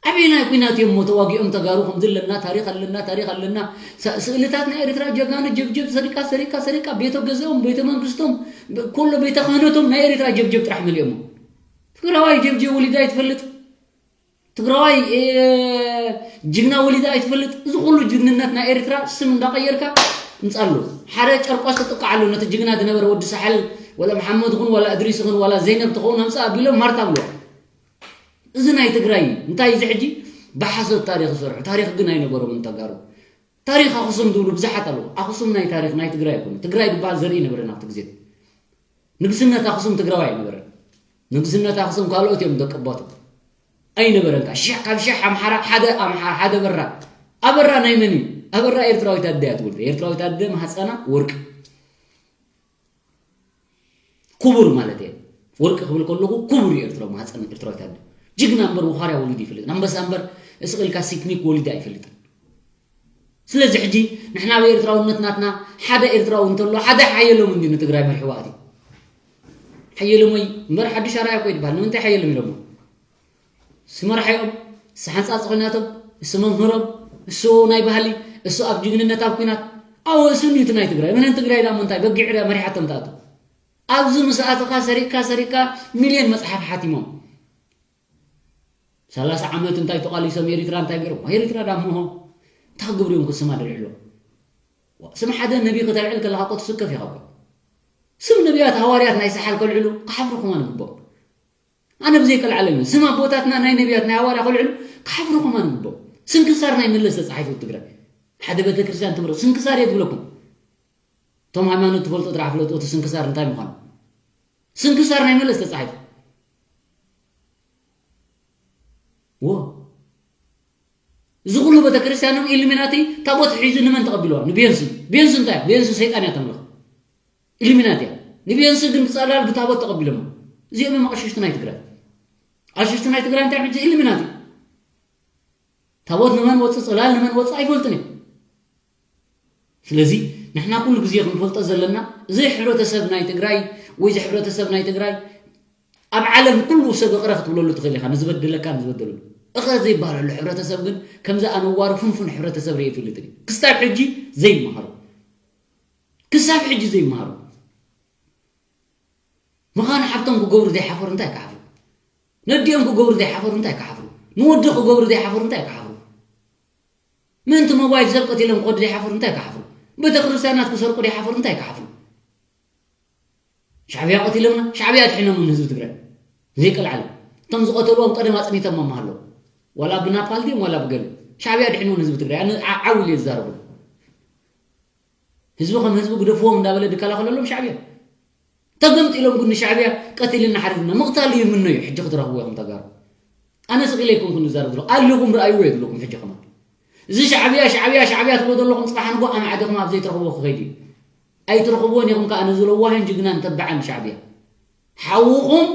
ኣበየናይ ኲናት እዮም እሞ ተዋጊኦም ተጋሩ? ከምዚ ኣለና፣ ታሪኽ ኣለና፣ ታሪኽ ኣለና። ሳ-፣ ስእልታት ናይ ኤርትራ ጀጋኑ ጀብጀብ ሰሪቃ፣ ሰሪቃ፣ ሰሪቃ፣ ቤተ ገዝኦም፣ ቤተ መንግስቶም፣ ብ-፣ ኩሉ ቤተ ክህነቶም ናይ ኤርትራ ጀብጀብ ጥራሕ መሊኦሞ። ትግራዋይ ጀብጀብ ወሊዳ ኣይትፈልጥ። ትግራዋይ፣ እ፣ ጅግና ወሊዳ ኣይትፈልጥ። እዚ ኩሉ ጅግንነት ናይ ኤርትራ ስም እንዳቀየርካ ምጻሉ። ሓደ ጨርቆስ ተጥቃዕ ኣሎ፣ ነቲ ጅግና ዝነበረ ወዲ ሳሕል፣ ወላ መሓመድ ኹን፣ ወላ እድሪስ ኹን፣ ወላ ዘይነብ ትኸውን ኣምጻእ ኣቢሎም ማርታ ኣብልዋ። እዚ ናይ ትግራይ እዩ። እንታይ እዚ ሕጂ ብሓሶት ታሪኽ ዝሰርሑ? ታሪኽ ግን ኣይነበሮምን ተጋሩ። ታሪኽ ኣኽሱም ዝብሉ ብዙሓት ኣለዉ። ኣኽሱም ናይ ታሪኽ ናይ ትግራይ ኣይኮነ። ትግራይ ዝበሃል ዘርኢ ነበረ ናብቲ ግዜ። ንግስነት ኣኽሱም ትግራዋይ ኣይነበረን። ንግስነት ኣኽሱም ካልኦት እዮም ደቂ ኣቦቱ። ኣይነበረን። ካብ ሽሕ፣ ካብ ሽሕ ኣምሓራ ሓደ ኣምሓ-፣ ሓደ በራ። ኣበራ ናይ መን እዩ? ኣበራ ኤርትራዊት ኣደ እያ ትወልድ። ኤርትራዊት ኣደ ማህፀና ወርቂ። ክቡር ማለት እየ። ወርቂ ክብል ከለኹ ክቡር እዩ ኤርትራዊ ማህፀን ኤርትራዊት ኣደ። ጅግና እምበር ወኻርያ ወሊዱ ይፈልጥ። ኣንበሳ እምበር ስቕ ኢልካ ሲክኒክ ወሊዳ ኣይፈልጥን። ስለዚ ሕጂ ንሕና ኣብ ኤርትራውነት ናትና ሓደ ኤርትራዊ እንተሎ ሓደ ሓየሎም እንዲ ንትግራይ መሪሕዋ ኣትዩ። ሓየሎም ወይ እምበር ሓድሽ ኣርኣያ እኮ ይበሃል። ንምንታይ ሓየሎም ኢሎሞ? እሱ መራሒኦም፣ እሱ ሓንጻጽ ኹናቶም፣ እሱ መምህሮም፣ እሱ ናይ ባህሊ፣ እሱ ኣብ ጅግንነት ኣብ ኲናት። ኣዎ፣ እሱ እዩ እቲ ናይ ትግራይ። መነን ትግራይ ዳሞ እንታይ በጊዕ ዳ መሪሓቶም ትኣቱ? ኣብዚ ምስ ኣተኻ ሰሪቅካ፣ ሰሪቅካ ሚልዮን መጽሓፍ ሓቲሞም። ሰላሳ ዓመት እንታይ ተቓሊሶም ኤሪትራ እንታይ ገይሮም? ኤሪትራ ዳሞ እንታይ ክገብሩ እዮም ክስማ ደልዕሎ? ስም ሓደ ነቢ ከተልዕል ከለኻ እኮ ትስከፍ ኢኻ እኮ። ስም ነቢያት ሃዋርያት ናይ ሰሓል ከልዕሉ ክሓፍሩ ከማን ይግብኦም። ኣነ ብዘይ ቀልዓለም እዩ። ስም ኣቦታትና ናይ ነቢያት ናይ ሃዋርያ ከልዕሉ ክሓፍሩ ከማን ይግብኦም። ስንክሳር ናይ መለስ ተጻሒፉ ኣብ ትግራይ። ሓደ ቤተክርስትያን ትምህሮ ስንክሳር እየ ትብለኩም። እቶም ሃይማኖት ትፈልጡ ጥራሕ ፍለጡ እቲ ስንክሳር እንታይ ምዃኑ። ስንክሳር ናይ መለስ ተጻሒፉ። ዎ። እዚ ኩሉ ቤተክርስትያኖም ኢሉሚናቲ ታቦት ሒዙ ንመን ተቐቢልዋ? ንቤንሲ። ቤንሲ እንታይ? ቤንሲ ሰይጣን እያ ተምልኽ። ኢሉሚናቲ እያ። ንቤንሲ ግን ብጸላል ብታቦት ተቐቢሎማ። እዚኦም እዮም ኣቕሽሽቲ ናይ ትግራይ። ኣቕሽሽቲ ናይ ትግራይ እንታይ ሕጂ ኢሉሚናቲ። ታቦት ንመን ወጽእ፣ ጽላል ንመን ወጽእ ኣይፈልጥን እዮም። ስለዚ ንሕና ኩሉ ግዜ ክንፈልጦ ዘለና፣ እዚ ሕብረተሰብ ናይ ትግራይ ወይ እዚ ሕብረተሰብ ናይ ትግራይ ኣብ ዓለም ኩሉ ሰብ እቕረ ክትብለሉ ትኽእል ኢኻ፣ ንዝበደለካ ንዝበደለሉ። እኸ ዘይበሃለሉ ሕብረተሰብ ግን ከምዚ ኣነዋሪ ፍንፉን ሕብረተሰብ ርእየ ይፈልጥን እዩ። ክሳብ ሕጂ ዘይመሃሩ። ክሳብ ሕጂ ዘይመሃሩ። ምዃኑ ሓብቶም ክገብሩ ዘይሓፈሩ እንታይ ክሓፍሩ? ነዲኦም ክገብሩ ዘይሓፈሩ እንታይ ክሓፍሩ? ንወዲ ክገብሩ ዘይሓፈሩ እንታይ ክሓፍሩ? ምእንቲ ሞባይል ሰብ ቀቲሎም ክኸዱ ዘይሓፈሩ እንታይ ክሓፍሩ? ቤተ ክርስቲያናት ክሰርቁ ዘይሓፈሩ እንታይ ክሓፍሩ? ሻዕብያ ቀቲሎምና፣ ሻዕብያ ኣድሒኖም ንህዝቢ ትግራይ። ዘይቀልዓለም። እቶም ዝቐተልዎም ቀደም ኣጽኒቶም መማሃሎ። ዋላ ብናፓል ድዮም ዋላ ብገለ። ሻዕብያ ኣድሒኖም ንህዝቢ ትግራይ። ኣነ ዓ-፣ ዓው ኢለ ዝዛረቡ። ህዝቢ ከም ህዝቢ ግደፍዎም እንዳበለ ድከላኸለሎም ሻዕብያ። ተገምጢሎም ግን ንሻዕብያ ቀቲልና ሓሪድና ምቕታል እዩ ምኖ እዩ። ሕጂ ክትረኽብዎ ኢኹም ተጋሩ። ኣነ ስቕ ኢለ ኣይኮንኩን ዝዛረብ ዘለኹ። ኣሊኹም ረኣይዎ የድለኩም ሕጂ ከማን። እዚ ሻዕብያ፣ ሻዕብያ፣ ሻዕብያ ትብሎ ዘለኹም ጽባሕ ንግሆ ኣማዕድኹም ኣብ ዘይትረኽብዎ ክኸይድ እዩ። ኣይትረኽብዎን ኢኹም ከኣ ነዚ ለዋህን ጅግናን ተባዕን ሻዕብያ። ሓውኹም፣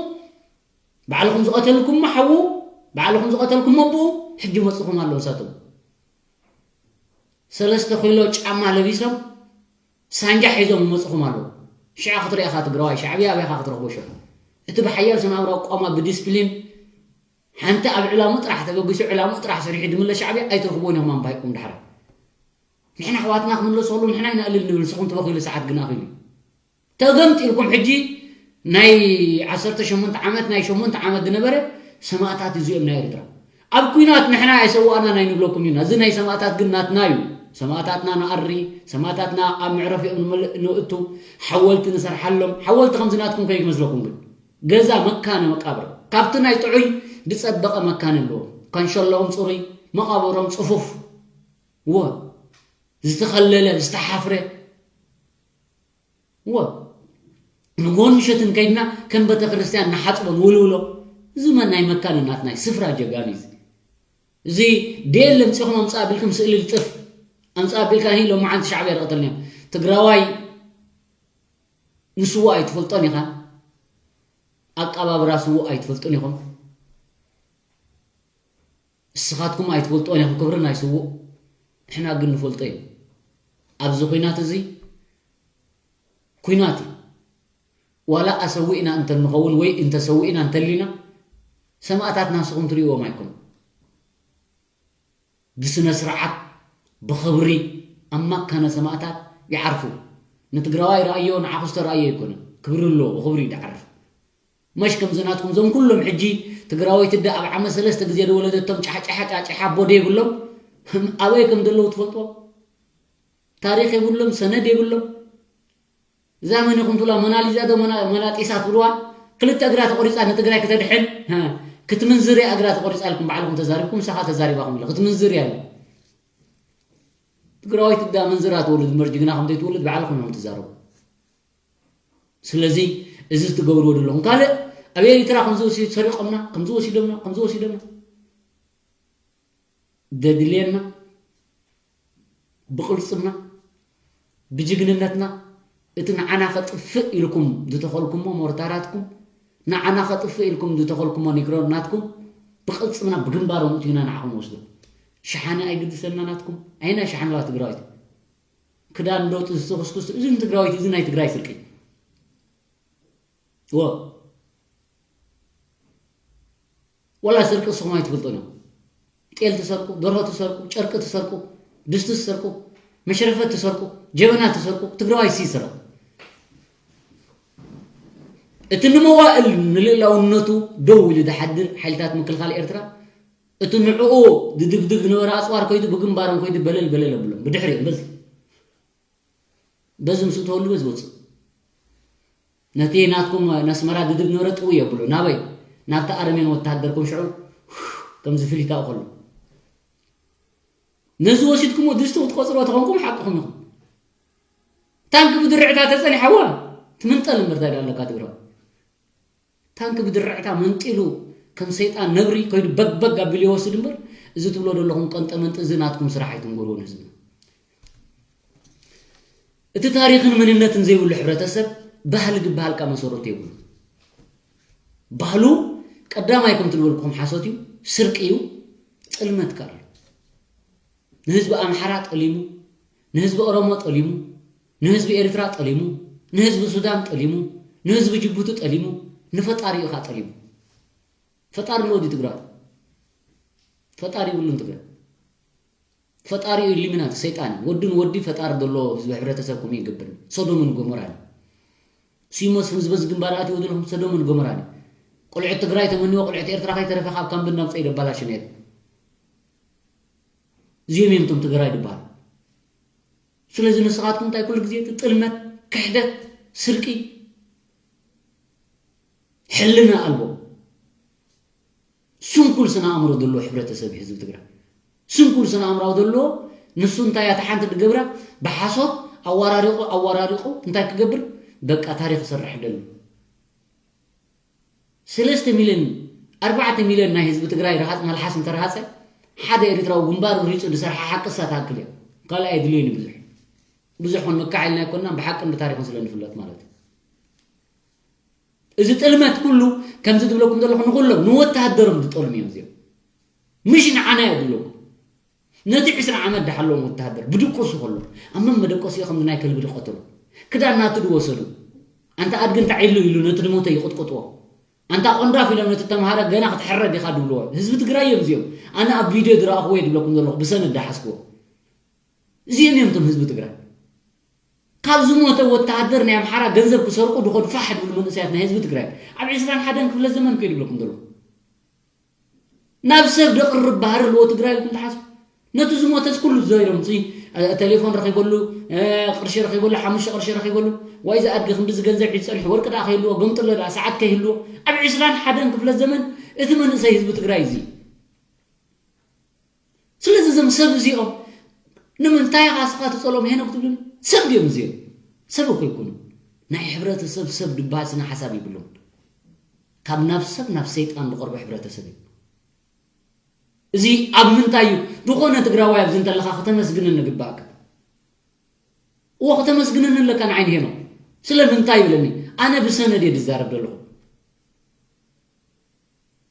ባዕልኹም ዝቐተልኩሞ ሓዉ፣ ባዕልኹም ዝቐተልኩሞ ኣቦኡ፣ ሕጂ መጽኹም ኣለዉ ንሳቶም። ሰለስተ ኪሎ ጫማ ለቢሶም፣ ሳንጃ ሒዞም ይመጽኹም ኣለዉ። ሽዓ ክትርኢ ኢኻ ትግራዋይ፣ ሻዕብያ ኣበይ ኢኻ ክትረኽቦ ሽዑ? እቲ ብሓያል ስነ-ኣእምራዊ ቋማ ብዲስፕሊን፣ ሓንቲ ኣብ ዕላምኡ ጥራሕ ተበጊሱ፣ ዕላምኡ ጥራሕ ሰሪሑ ዝምለስ ሻዕብያ ኣይትረኽብዎን ኢኹም ኣምባይኩም ዳሕራይ። ንሕና ኣሕዋትና ክምለሱ ከለዉ ንሕና ኢና እልል ንብል፣ ንስኹም ትበኽይሉ ሰዓት ግን ኣኺሉ እዩ። ተገምጢልኩም ሕጂ ናይ ዓሰርተ ሸሞንተ ዓመት፣ ናይ ሸሞንተ ዓመት ዝነበረ ሰማእታት እዚኦም ናይ ኤርትራ። ኣብ ኲናት ንሕና ኣይሰዋእናን ኣይንብለኩም ኢና። እዚ ናይ ሰማእታት ግን ናትና እዩ። ሰማእታትና ንኣሪ፣ ሰማእታትና ኣብ መዕረፊኦም ንመልእ-፣ ንእቱ፣ ሓወልቲ ንሰርሓሎም። ሓወልቲ ከምዚ ናትኩም ከይመስለኩም ግን። ገዛ መካነ መቃብር። ካብቲ ናይ ጥዑይ ዝጸበቐ መካነ ኣለዎም። ካንሸሎኦም ጽሩይ፣ መቓብሮም ጽፉፍ። እወ፣ ዝተኸለለ፣ ዝተሓፍረ። እወ፣ ንግሆን ምሸትን ከይድና ከም ቤተ ክርስቲያን ንሓጽቦ ንውልውሎ። እዚ መን ናይ መካነ ናትናይ ስፍራ ጀጋኑ እዩ እዚ። እዚ ደየለ ኣምጺኹም ኣምጽእ ኣቢልኩም ስእሊ ልጥፍ። ኣምጽእ ኣቢልካ፣ "ሂ፣ ሎማዓንቲ ሻዕብያ ዝቐተልናዮም ትግራዋይ ንስዉእ ኣይትፈልጦን ኢኻ፣ ኣቀባብራ ስዉእ ኣይትፈልጡን ኢኹም። እስኻትኩም ኣይትፈልጥዎን ኢኹም ክብሪ ናይ ስዉእ፣ ንሕና ግን ንፈልጦ እዩ። ኣብዚ ኲናት እዚ ኩናት እዩ። ዋላ ኣሰዊእና እንተንኸውን ወይ እንተሰዊእና እንተሊና፣ ሰማእታት ናስኹም ትርእይዎም ኣይኮኑን። ብስነ ስርዓት፣ ብኽብሪ፣ ኣብ ማካነ ሰማእታት ይዓርፉ። ንትግራዋይ ረኣዮ፣ ንዓኹስ ተረኣዮ ኣይኮነን። ክብሪ ኣለዎ፣ ብኽብሪ እዩ ዝዓርፍ። መሽ ከምዚ ናትኩም እዞም ኩሎም ሕጂ ትግራወይቲ ዳ ኣብ ዓመት ሰለስተ ግዜ ዝወለደቶም ጫሕጫሓ ጫጭሓ ኣቦ ዶ የብሎም? ኣበይ ከም ዘለዉ ትፈልጥዎ? ታሪኽ የብሎም፣ ሰነድ የብሎም። እዛ መን ኢኹም ትብላ? ሞናሊዛ ዶ ሞና-፣ ሞናጢሳ ትብልዋ? ክልተ እግራ ተቆሪፃ ንትግራይ ከተድሕን፣ ሀ፣ ክትምንዝር እያ እግራ ተቆሪፃ ኢልኩም ባዕልኹም ተዛሪብኩም፣ ንሳኻ ተዛሪባኹም ኢለ ክትምንዝር እያ ኢለ። ትግራወይቲ ዳ መንዝራ ትወልድ እምበር ጅግና ከም ዘይትወልድ ባዕልኹም ኢኹም ትዛረቡ። ስለዚ እዚ ትገብርዎ ዘለኹም ካልእ ኣብ ኤሪትራ ከምዚ ወሲ ሰሪቆምና፣ ከምዚ ወሲዶምና፣ ከምዚ ወሲዶምና። ዘድልየና ብቕልጽምና፣ ብጅግንነትና፣ እቲ ንዓና ከጥፍእ ኢልኩም ዝተኸልኩሞ ሞርታራትኩም፣ ንዓና ከጥፍእ ኢልኩም ዝተኸልኩሞ ኒክሮናትኩም ብቕልጽምና ብግንባሮም እቲና ንዓኹም ንወስዶ። ሸሓነ ኣይግድሰና ናትኩም። ኣየናይ ሸሓነ ዋ ትግራዊት? ክዳን ዶ ጥስቲ ክስኩስ፣ እዚ ንትግራዊት፣ እዚ ናይ ትግራይ ስርቂ። ዎ። ወላ ስርቂ ንስኹም ኣይትፈልጡን ኢኹም። ጤል ትሰርቁ፣ ደርሆ ትሰርቁ፣ ጨርቂ ትሰርቁ፣ ድስቲ ትሰርቁ፣ መሽረፈት ትሰርቁ፣ ጀበና ትሰርቁ፣ ትግራዋይ ሲ ይስረቕ። እቲ ንመዋእል ንልእላውነቱ ደው ኢሉ ዝሓድር ሓይልታት ምክልኻል ኤርትራ፣ እቲ ንዕኡ ዝድብድብ ዝነበረ ኣጽዋር ከይዱ ብግንባሮም ከይዱ በለል በለል ኣብሎም። ብድሕሪኦም በዚ፣ በዚ ምስኡ ተወሉ በዚ ወፅእ። ነቲ ናትኩም ነስመራ ዝድብ ነበረ ጥው የብሎ። ናበይ? ናብቲ ኣረሜን ወተሃደርኩም ሽዑ ከምዚ ፍሊታኡ ከሎ። ነዚ ወሲድኩሞ ድስቲ ክትቆጽርዎ ተኾንኩም ሓቅኹም ኢኹም። ታንክ ብድርዕታ ተጸኒሓዋ ትምንጠል እምበር እንታይ ደኣ ኣለካ ትግራዋይ? ታንክ ብድርዕታ መንጢሉ ከም ሰይጣን ነብሪ ከይዱ በግ በግ ኣቢሉ ይወስድ እምበር፣ እዚ ትብሎ ዘለኹም ቀንጠ መንጢ እዚ ናትኩም ስራሕ ኣይትንገርዎ ንህዝብና። እቲ ታሪኽን መንነትን ዘይብሉ ሕብረተሰብ ባህሊ ዝበሃል ቃ መሰረቱ የብሉ። ባህሉ ቀዳማይ ከምቲ ዝበልኩኹም ሓሶት እዩ፣ ስርቂ እዩ፣ ጥልመት ከኣ እዩ። ንህዝቢ ኣምሓራ ጠሊሙ፣ ንህዝቢ ኦሮሞ ጠሊሙ፣ ንህዝቢ ኤርትራ ጠሊሙ፣ ንህዝቢ ሱዳን ጠሊሙ፣ ንህዝቢ ጅቡቲ ጠሊሙ፣ ንፈጣሪኡ ኸኣ ጠሊሙ። ፈጣሪ ኣለዎ ድዩ ትግራይ? ፈጣሪ የብሉን ትግራይ። ፈጣሪኡ ኢሉሚናቲ ሰይጣን እዩ። ወዲ ንወዲ ፈጣሪ ዘለዎ ህዝቢ ሕብረተሰብ ከምኡ ይገብር። ሶዶምን ጎሞራን እዩ። ስዩም መስፍን ዝበዝ ግንባር ኣትይዎ ዘለኹም ሶዶምን ጎሞራን እዩ። ቆልዑት ትግራይ ተመንዎ ቆልዑት ኤርትራ ከይተረፈ ካብ ካምቢ እናምፀ ይደባላሹ ነይሩ። እዚኦም እዮም እቶም ትግራይ ዝበሃሉ። ስለዚ ንስኻትኩም እንታይ ኩሉ ግዜ እቲ ጥልመት፣ ክሕደት፣ ስርቂ፣ ሕልና ኣልቦ፣ ስንኩል ስነ ኣእምሮ ዘለዎ ሕብረተሰብ እዩ ህዝቢ ትግራይ። ስንኩል ስነ ኣእምራዊ ዘለዎ ንሱ እንታይ እያ እታ ሓንቲ ዝገብራ? ብሓሶት ኣዋራሪቑ ኣዋራሪቑ እንታይ ክገብር? በቃ ታሪኽ ይሰርሕ ደሎ። ሰለስተ ሚልዮን፣ ኣርባዕተ ሚልዮን ናይ ህዝቢ ትግራይ ረሃፅ መልሓስ እንተረሃፀ፣ ሓደ ኤርትራዊ ግንባሩ ሪፁ ዝሰርሓ ሓቂ እሳ ትኣክል እያ። ካልእ ኣይድልዮን እዩ ብዙሕ። ብዙሕ ክንምካሕ ኢልና ኣይኮንና፣ ብሓቅን ብታሪኽን ስለ ንፍለጥ ማለት እዩ። እዚ ጥልመት ኩሉ ከምዚ ዝብለኩም ዘለኹ ንኹሎም ንወተሃደሮም ዝጠልሙ እዮም እዚኦም። ምሽ ንዓና እዮም ዝብለኩም። ነቲ ዕስራ ዓመት ዝሓለዎም ወተሃደር ብድቁሱ ከሎ ኣብ መመደቀሲኡ ከምዚ ናይ ከልቢ ዝቐተሉ፣ ክዳን ናቱ ዝወሰዱ፣ ኣንታ ኣድጊ እንታይ ኢሉ ኢሉ ነቲ ዝሞተ ይቕጥቅጥዎ፣ ኣንታ ቆንዳፍ ኢሎም ነቲ ተምሃረ ገና ክትሕረድ ኢኻ ዝብልዎ ህዝቢ ትግራይ እዮም እዚኦም። ኣነ ኣብ ቪድዮ ዝረኣኽዎ እየ ዝብለኩም ዘለኹ ብሰነድ ዝሓዝክዎ። እዚኦም እዮም እቶም ህዝቢ ትግራይ። ካብ ዝሞተ ወተሃደር ናይ ኣምሓራ ገንዘብ ክሰርቁ ዝኸዱ ፋሕ ዝብሉ መንእሰያት ናይ ህዝቢ ትግራይ ኣብ ዕስራን ሓደን ክፍለ ዘመን ከይዱ ይብለኩም ዘለኹ። ናብ ሰብ ዘቕርብ ባህሪ ኣለዎ ትግራይ ኢልኩም ትሓስቡ? ነቲ ዝሞተስ ኩሉ ዘይሮም፣ ሲ-፣ እ፣ ቴሌፎን ረኺበሉ፣ እ፣ ቅርሺ ረኺበሉ፣ ሓሙሽተ ቅርሺ ረኺበሉ፣ ዋይ፣ እዚ ኣድጊ ክንድዚ ገንዘብ ሒዙ ጸኒሑ፣ ወርቂ ደኣ ከይህልዎ፣ ገምጥሎ ደኣ፣ ሰዓት ከይህልዎ፣ ኣብ ዕስራን ሓደን ክፍለ ዘመን እቲ መንእሰይ ህዝቢ ትግራይ እዚ። ስለዚ እዞም ሰብ እዚኦም ንምንታይ ኢኻ እስኻ ትጸልኦም ሄኖክ ትብሉኒ? ሰብ ድዮም እዚኦም? ሰብ እኮ ይኩኑ። ናይ ሕብረተሰብ ሰብ ዝበሃል ስነ ሓሳብ ይብሎም። ካብ ናብ ሰብ ናብ ሰይጣን ዝቐርቡ ሕብረተሰብ እዩ። እዚ ኣብ ምንታይ እዩ? ዝኾነ ትግራዋይ ኣብዚ እንተለኻ ከተመስግነኒ ግባእካ። እዎ፣ ከተመስግነኒ ኣለካ ንዓይ ንሄኖክ። ስለምንታይ ይብለኒ? ኣነ ብሰነድ እየ ዝዛረብ ዘለኹ።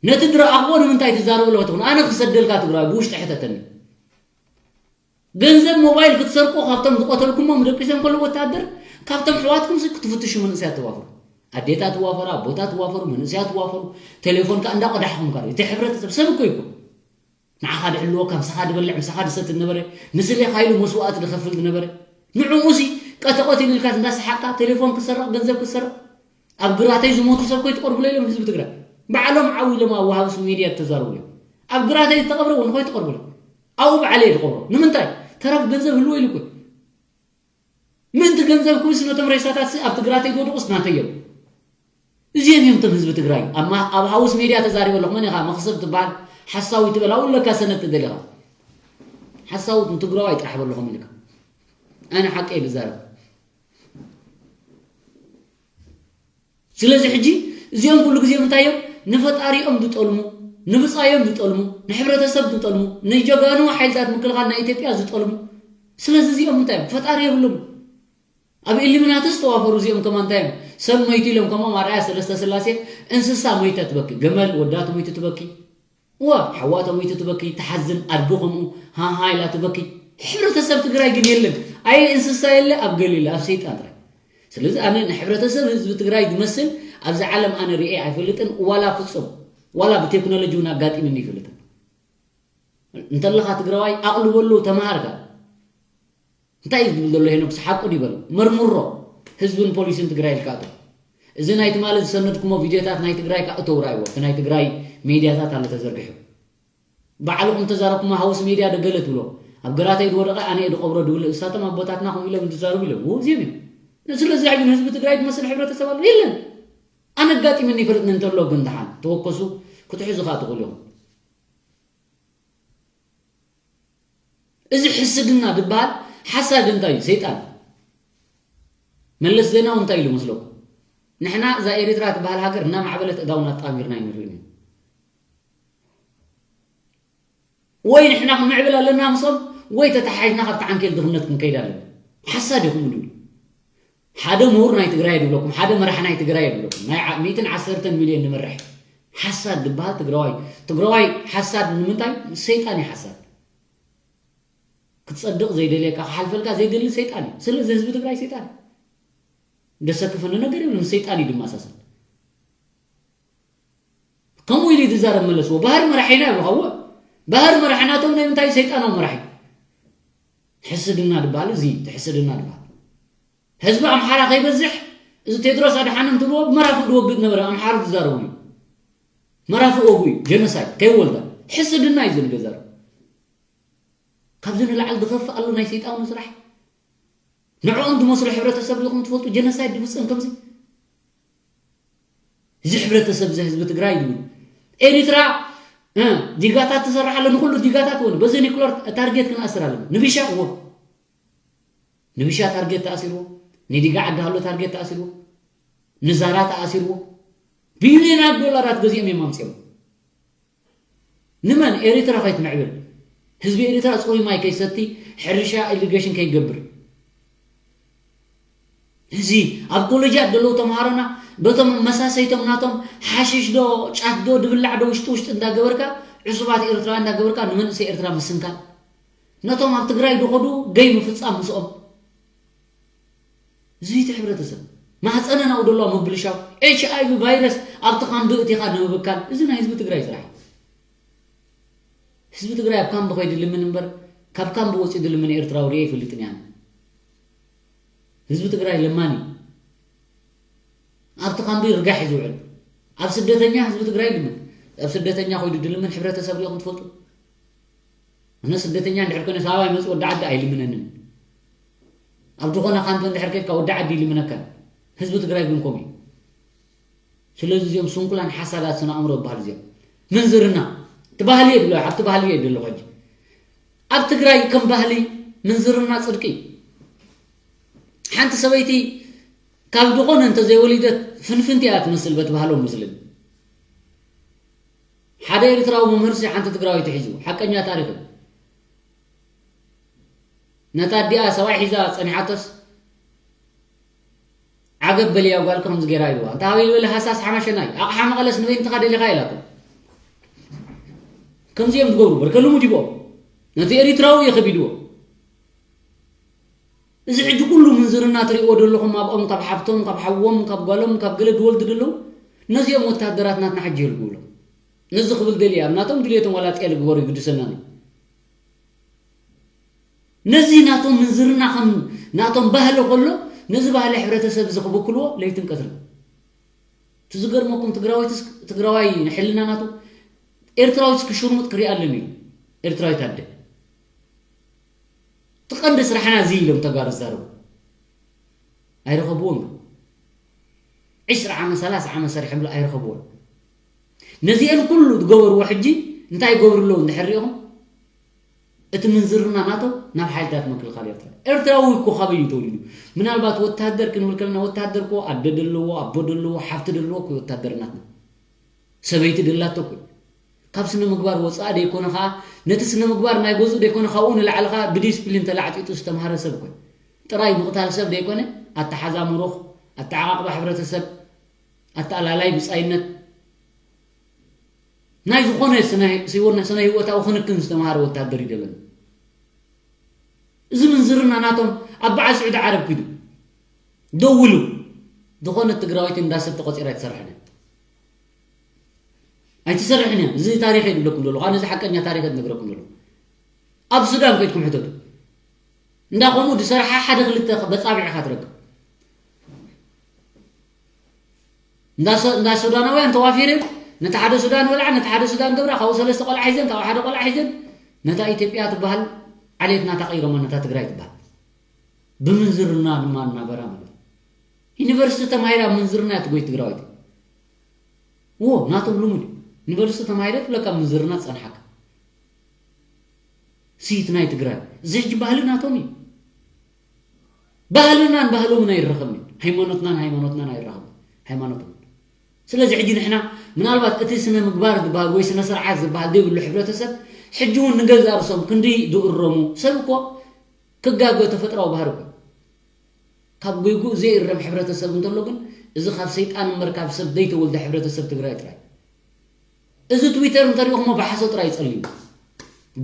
ነቲ ዝረኣኽዎ ንምንታይ ትዛረቡ ኣለኹ ትኹን? ኣነ ክሰደልካ ትግራዋይ ብውሽጢ ሕተተኒ። ገንዘብ ሞባይል ክትሰርቁ ካብቶም ዝቐተልኩሞም ደቂሶም ከለዉ ወታደር ካብቶም ኣሕዋትኩም ሲ ክትፍትሹ መንእሰያት ተዋፈሩ። ኣዴታት ተዋፈሩ፣ ኣቦታት ተዋፈሩ፣ መንእሰያት ተዋፈሩ። ቴሌፎን ከኣ እንዳቐዳሕኹም ካሉ። እቲ ሕብረተሰብ ሰብ እኮ እዩ እኮ። ንዓኻ ድሕልወካ፣ ምሳኻ ድበልዕ፣ ምሳኻ ድሰቲ ዝነበረ፣ ንስሌኻ ኢሉ መስዋእቲ ድኸፍል ዝነበረ። ንዕኡ ሲ ቀተቐት ኢሉ ኢልካ እንዳሰሓቕካ ቴሌፎን ክሰረቕ፣ ገንዘብ ክሰረቕ። ኣብ ግራተይ ዝሞቱ ሰብ ኮይትቐርቡለይ ኢሎም ህዝቢ ትግራይ። ባዕሎም ዓው ኢሎም ኣብ ወሃብስ ሚድያ ተዛረቡ እዮም። ኣብ ግራተይ ዝተቐብረ እውን ኮይትቐርቡለይ። ኣብኡ ባዕለይ ድቐብሮ። ንምንታይ? ተረፍ ገንዘብ ህልዎ ኢሉ እኮ። ምእንቲ ገንዘብኩምስ ነቶም ሬሳታት ሲ ኣብቲ ግራተይ ዝወደቑስ ናተይ እዮም። እዚኦም እዮም እቶም ህዝቢ ትግራይ። ኣብ ማ-፣ ኣብ ሃውስ ሚድያ ተዛሪበ ኣለኹ። መን ኢኻ? መኽሰብ ትበሃል ሓሳዊ ትበል። ኣብኡ ኣለካ ሰነድ ተደሊኻ። ሓሳዊ ንትግራዋይ ጥራሕ በለኹም ኢልካ። ኣነ ሓቂ እየ ዝዛረብ። ስለዚ ሕጂ እዚኦም ኩሉ ግዜ ምንታይ እዮም? ንፈጣሪኦም ዝጠልሙ፣ ንብፃዮም ዝጠልሙ፣ ንሕብረተሰብ ዝጠልሙ፣ ንጀጋኑ ሓይልታት ምክልኻል ናይ ኢትዮጵያ ዝጠልሙ። ስለዚ እዚኦም ምንታይ እዮም? ፈጣሪ የብሎም። ኣብ ኢሉሚናቲ ዝተዋፈሩ እዚኦም ከማን እንታይ እዮም? ሰብ መይቱ ኢሎም ከምኦም ኣርኣያ ሰለስተ ስላሴ እንስሳ መይታ ትበኪ። ገመል ወዳ ተመይቱ ትበኪ። እዋ፣ ሓዋ ተመይቱ ትበኪ፣ ትሓዝን፣ ኣድጊ ከምኡ፣ ሃሃ ኢላ ትበኪ። ሕብረተሰብ ትግራይ ግን የለን። ኣየ እንስሳ የለ፣ ኣብ ገሊላ፣ ኣብ ሰይጣን ጥራይ። ስለዚ ኣነ ንሕብረተሰብ ህዝቢ ትግራይ ዝመስል ኣብዚ ዓለም ኣነ ርእየ ኣይፈልጥን፣ ዋላ ፍጹም፣ ዋላ ብቴክኖሎጂ እውን ኣጋጢምኒ ይፈልጥን። እንተለኻ ትግራዋይ ኣቕልበሉ፣ ተምሃር ከኣ። እንታይ እዩ ዝብል ዘሎ ሄኖክስ? ሓቁ ድዩ በል? መርምሮ። ህዝብን ፖሊስን ትግራይ ኢልካ እቶ። እዚ ናይ ትማሊ ዝሰነድኩሞ ቪድዮታት ናይ ትግራይ ከኣ እተው ርኣይዎ። እቲ ናይ ትግራይ ሜድያታት ኣሎ ተዘርጊሑ። ባዕልኹም ተዛረብኩሞ ሃውስ ሜድያ ደገለ ትብሎ። ኣብ ግራተይ ዝወደቐ ኣነ እየ ዝቐብሮ ድብል እሳቶም ኣቦታትና ከምኡ ኢሎም ዝዛረቡ ኢሎም። እዎ እዚኦም እዮም። ስለዚ ሕጂ ንህዝቢ ትግራይ ዝመስል ሕብረተሰብ ኣሎ? የለን። ኣነ ኣጋጢመኒ ይፈልጥ እንተሎ ግን ደሓን ተወከሱ ክትሕዙ ከኣ ትኽእሉ ኢኹም። እዚ ሕስድና ዝበሃል ሓሳድ እንታይ እዩ? ሰይጣን። መለስ ዜናዊ እንታይ ኢሉ መስለኩም? ንሕና እዛ ኤሪትራ ትበሃል ሃገር እናማዕበለት እዳውና ኣጣሚርና ኣይንርእን እዩ። ወይ ንሕና ክንምዕብል ኣለና ምስኦም፣ ወይ ተተሓሒዝና ካብቲ ዓንኬል ድኽነት ክንከይድ ኣለና። ሓሳድ ኢኹም ድብል። ሓደ ምሁር ናይ ትግራይ ድብለኩም፣ ሓደ መራሕ ናይ ትግራይ ድብለኩም። ናይ ዓ-፣ ሚእትን ዓሰርተን ሚልዮን ንመርሕ። ሓሳድ ዝበሃል ትግራዋይ፣ ትግራዋይ ሓሳድ ንምንታይ? ሰይጣን እዩ ሓሳድ። ክትጸድቕ ዘይደልየካ፣ ክሓልፈልካ ዘይደሊ ሰይጣን እዩ። ስለዚ ህዝቢ ትግራይ ሰይጣን እዩ። ደሰክፈኒ ነገር የብሉን፣ ምስ ሰይጣን እዩ ድመሳሰል። ከምኡ ኢሉ እዩ ዝዛረብ መለስዎ። ባህር መራሒና ይብልኻ፣ እወ። ባህር መራሒ ናቶም ናይ ምንታይ ሰይጣናዊ መራሒ? ሕስድና ድበሃል እዚ፣ እቲ ሕስድና ድበሃል። ህዝቢ ኣምሓራ ከይበዝሕ፣ እዚ ቴድሮስ ኣድሓኖም ትብልዎ ብመራፍእ ድወግእ ነበረ፣ ኣምሓሩ ዝዛረቡ እዩ። መራፍእ ወጉ እዩ፣ ጀኖሳይድ፣ ከይወልዳ። ሕስድና እዩ እዚ ንገዛሩ። ካብዚ ንላዕሊ ዝኸፍእ ኣሎ ናይ ሰይጣውኒ ስራሕ? ንዕኦም ዝመስሉ ሕብረተሰብ ዲኹም ትፈልጡ ጀኖሳይድ ዝፍጽም ከምዚ? እዚ ሕብረተሰብ እዚ ህዝቢ ትግራይ እዩ። ኤሪትራ፣ እ፣ ዲጋታት ትሰርሕ ኣለ፣ ንኹሉ ዲጋታት እውን በዚ ኒኩለር ታርጌት ክንኣስር ኣለና። ንቢሻ፣ እዎ። ንቢሻ ታርጌት ተኣሲርዎ፣ ንዲጋ ዓዲ ሃሎ ታርጌት ተኣሲርዎ፣ ንዛራ ተኣሲርዎ። ቢልዮናት ዶላራት ገዚኦም እዮም ኣምፅኦም። ንመን? ኤሪትራ ከይትምዕብል፣ ህዝቢ ኤሪትራ ፅሩይ ማይ ከይሰቲ፣ ሕርሻ ኢሪጌሽን ከይገብር። እዚ ኣብ ኮሌጃት ዘለዉ ተምሃሮና በቶም መሳሰይቶም ናቶም ሓሽሽ ዶ ጫት ዶ ድብላዕ ዶ ውሽጢ ውሽጢ እንዳገበርካ፣ ዕሱባት ኤርትራ እንዳገበርካ ንመንእሰይ ኤርትራ ምስንካል። ነቶም ኣብ ትግራይ ዝኸዱ ገይ ምፍጻም ምስኦም። እዚ እቲ ሕብረተሰብ ማህፀነን ኣብኡ ዘለዋ ምብልሻው፣ ኤች ኣይ ቪ ቫይረስ ኣብቲ ካምቢ እቲኻ ንምብካል፣ እዚ ናይ ህዝቢ ትግራይ ስራሕ። ህዝቢ ትግራይ ኣብ ካምቢ ከይዱ ልምን እምበር፣ ካብ ካምቢ ወፂኡ ድልምን ኤርትራዊ ርእየ ኣይፈልጥን እየ ኣነ። ህዝቢ ትግራይ ለማኒ እዩ። ኣብቲ ካምቢ ርጋሕ እዩ ዝውዕል። ኣብ ስደተኛ ህዝቢ ትግራይ ልምን። ኣብ ስደተኛ ከይዱ ድልምን ሕብረተሰብ ሪኢኹም ትፈልጡ? ኣነ ስደተኛ እንድሕር ኮይነ ሳባ ይመፅእ ወዲ ዓዲ ኣይልምነንን። ኣብ ዝኾነ ካምፕ እንድሕር ከድካ ወዲ ዓዲ ይልምነካ። ህዝቢ ትግራይ ግን ከምኡ እዩ። ስለዚ እዚኦም ስንኩላን ሓሳዳት ስነ ኣእምሮ ይበሃሉ እዚኦም። ምንዝርና። እቲ ባህሊ እየ ድብሎ፣ ኣብቲ ባህሊ እየ ደለኹ ሕጂ። ኣብ ትግራይ ከም ባህሊ ምንዝርና ፅድቂ እዩ። ሓንቲ ሰበይቲ ካብ ዝኾነ እንተዘይወሊደት ፍንፍንቲ እያ ትመስል በቲ ባህሎም ሙስሊም። ሓደ ኤርትራዊ መምህርሲ ሓንቲ ትግራወይቲ ሒዙ፣ ሓቀኛ ታሪኽ እዩ። ነታ ኣዲኣ ሰብኣይ ሒዛ ጸኒሓቶስ፣ ዓገብ በልያ ጓልኪ ከምዚ ገይራ ኢልዋ። እንተ ሃበይ ዝበለ ሃሳስ ሓማሸናይ፣ ኣቕሓ መቐለስ ንበይንትኻ ደሊኻ ኢላቶ። ከምዚ እዮም ዝገብሩ፣ በርከ ልሙድ ይብኦም። ነቲ ኤሪትራዊ እዩ ከቢድዎ። እዚ ሕጂ ኩሉ ምንዝርና ትሪእዎ ዘለኹም ኣብኦም ካብ ሓብቶም ካብ ሓዎም ካብ ጓሎም ካብ ገለ ዝወልዱ ዘለዉ ነዚኦም ወታደራት ናትና ሕጂ የልግብሎም። ነዚ ክብል ደልየ ኣብ ናቶም ድልየቶም ዋላ ጤል ግበሩ ይግድሰና ነይ። ነዚ ናቶም ምንዝርና ከም ናቶም ባህሊ ከሎ ነዚ ባህሊ ሕብረተሰብ እዚ ክብክልዎ ለይትን ቀትርን። እቲ ዝገርመኩም ትግራዋይትስ ትግራዋይ ንሕልና ናቱ ኤርትራዊትስ ክሽርሙጥ ክሪኣ ኣለኒ እዩ። ኤርትራዊት ኣደ እቲ ቀንዲ ስራሕና እዚ ኢሎም ተጋሩ ዝዛረቡ ኣይረኸብዎም። ዕስራ ዓመት ሰላሳ ዓመት ሰሪሖምሉ ኣይረኸብዎም። ነዚአን ኩሉ ዝገበርዎ ሕጂ እንታይ ይገብሩ ኣለዉ እንድሕር ሪኢኹም እቲ ምንዝርና ናቶም ናብ ሓይልታት ምክልኻል ኤርትራ። ኤርትራዊ እኮ ካበይ እዩ ተወሊዱ? ምናልባት ወታደር ክንብል ከለና ወታደር እኮ ኣደ ደለዎ፣ ኣቦ ደለዎ፣ ሓፍቲ ደለዎ እኮ ወታደር ናትና። ሰበይቲ ደላቶ እኮ። ካብ ስነ ምግባር ወፃእ ደይኮነ ከዓ ነቲ ስነ ምግባር ናይ ገዝኡ ደይኮነ ካብኡ ንላዕሊ ከዓ ብዲስፕሊን ተላዕጢጡ ዝተምሃረ ሰብ እኮ። ጥራይ ምቕታል ሰብ ደይኮነ ኣተሓዛ ምሩኽ፣ ኣተዓቓቕባ ሕብረተሰብ፣ ኣተኣላላይ ብፃይነት ናይ ዝኾነ ስነ ስነ ህይወታዊ ክንክን ዝተምሃረ ወታደር ይደለኒ። እዚ ምንዝርና ናቶም ኣብ በዓል ስዑዲ ዓረብ ኪዱ ደውሉ ዝኾነት ትግራዊት እንዳ ሰብ ተቆፂራ ኣይትሰርሕን እያ ኣይትሰርሕን እያ። እዚ ታሪኽ እየ ዝብለኩም ዘለኹ ኣነ እዚ ሓቀኛ ታሪኽ እየ ዝነግረኩም ዘለኹ። ኣብ ሱዳን ከይድኩም ሕተቱ እንዳ ከምኡ ዝሰርሓ ሓደ ክልተ በፃብዕ ኢኻ ትረክብ። እንዳ ሱዳናውያን ተዋፊርም ነቲ ሓደ ሱዳን በልዓ ነቲ ሓደ ሱዳን ገብራ ካብኡ ሰለስተ ቆልዓ ሒዘን ካብኡ ሓደ ቆልዓ ሒዘን ነታ ኢትዮጵያ ትበሃል ዓሌትና ተቐይሮማ ነታ ትግራይ ትበሃል ብምንዝርና ድማ እናበራ ማለት ዩኒቨርሲቲ ተማሂራ ምንዝርና እያ ትጎይ ትግራዊት ዎ ናቶም ልሙድ ዩኒቨርሲቲ ተማሂረ ትብለካ ምንዝርና ትፀንሓካ ስይት ናይ ትግራይ እዚ ሕጂ ባህሊ ናቶም እዩ ባህልናን ባህሎምን ኣይረኸብን እዩ። ሃይማኖትናን ሃይማኖትናን ኣይረኸብን ሃይማኖቶም። ስለዚ ሕጂ ንሕና ምናልባት እቲ ስነ ምግባር ዝበሃል ወይ ስነ ስርዓት ዝበሃል ዘይብሉ ሕብረተሰብ ሕጂ እውን ንገዛ ርሶም ክንዲ ዝእረሙ ሰብ እኮ ክጋገ ተፈጥራዊ ባህሪ እኮ ካብ ጎይጉእ ዘይእረም ሕብረተሰብ እንተሎ ግን እዚ ካብ ሰይጣን እምበር ካብ ሰብ ዘይተወልደ ሕብረተሰብ ትግራይ ጥራይ እዚ ትዊተር እንተሪእኹሞ ብሓሶ ጥራይ ጸልዩ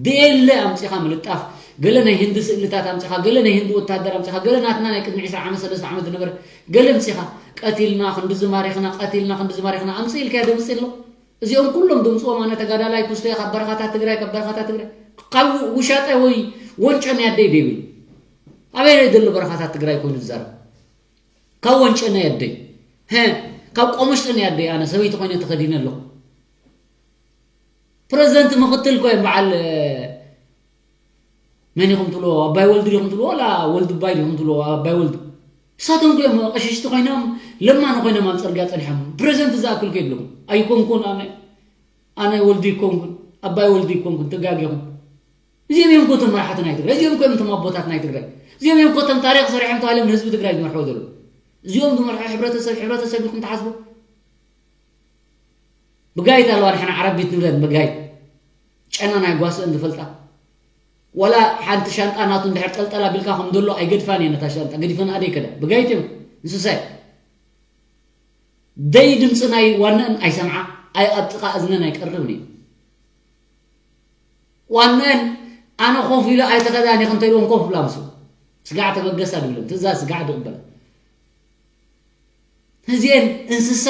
ደየለ ኣምጺኻ ምልጣፍ ገለ ናይ ህንዲ ስእልታት ኣምጺኻ ገለ ናይ ህንዲ ወታደር ኣምጺኻ ገለ ናትና ናይ ቅድሚ ዕስራ ዓመት ሰለስተ ዓመት ዝነበረ ገለ ኣምጺኻ ቀቲልና ክንድዚ ማሪኽና ቀቲልና ክንድዚ ማሪኽና ኣምጽእ ኢልካዮ ደምጽእ ኣሎ እዚኦም ኩሎም ድምፅዎም ኣነ ተጋዳላይ ኩስቶየ ካብ በረኻታት ትግራይ ካብ በረኻታት ትግራይ ካብ ውሻጠ ወይ ወንጨ ናይ ኣደይ ደይብል ኣበይ ዘሎ በረኻታት ትግራይ ኮይኑ ዝዛረብ ካብ ወንጨ ናይ ኣደይ ሀ ካብ ቆምሽጢ ናይ ኣደይ ኣነ ሰበይቲ ኮይነ ተኸዲነ ኣለኹ ፕረዚደንት ምኽትል ኮ እዮም በዓል መን ኢኹም ትብልዎ ኣባይ ወልዲ ዲኹም ትብልዎ ወላ ወልዲ ባይ ዲኹም ትብልዎ ኣባይ ወልዲ እሳቶም ኮ እዮም ቀሽሽቲ ኮይኖም ለማኒ ኮይኖም ኣብ ፅርግያ ፀኒሖም ፕረዚደንት ዝኣክል ከ የብሎም ኣይኮንኩን ኣነ ኣነ ወልዲ ይኮንኩን ኣባይ ወልዲ ይኮንኩን ተጋጊኹም እዚኦም እዮም ኮ እቶም መራሕቲ ናይ ትግራይ እዚኦም ኮ እዮም እቶም ኣቦታት ናይ ትግራይ እዚኦም እዮም ኮ እቶም ታሪክ ሰሪሖም ተባሂሎም ንህዝቢ ትግራይ ዝመርሕዎ ዘለዉ እዚኦም ዝመርሑ ሕብረተሰብ ሕብረተሰብ ኢልኩም ትሓስቡ ብጋይት ኣለዋ ንሕና ዓረቢት ንብለን ብጋይት ጨና ናይ ጓስአን ዝፈልጣ ወላ ሓንቲ ሻንጣ ናቱ እንድሕር ጠልጠል ኣቢልካ ከም ዘሎ ኣይገድፋን እየ ነታ ሻንጣ ገዲፈን ኣደይ ከዳ ብጋይት እዮም እንስሳይ ደይ ድምፂ ናይ ዋነአን ኣይሰምዓ ኣይ ኣብ ጥቓ እዝነን ኣይቀርብን እዩ ዋነን ኣነ ኮፍ ኢሉ ኣይተኸዳን ኢኽ እንተኢልዎም ኮፍ ብላ ምስ ስጋዕ ተበገሳ ድብለን ትእዛዝ ስጋዕ ድቕበላ እዚአን እንስሳ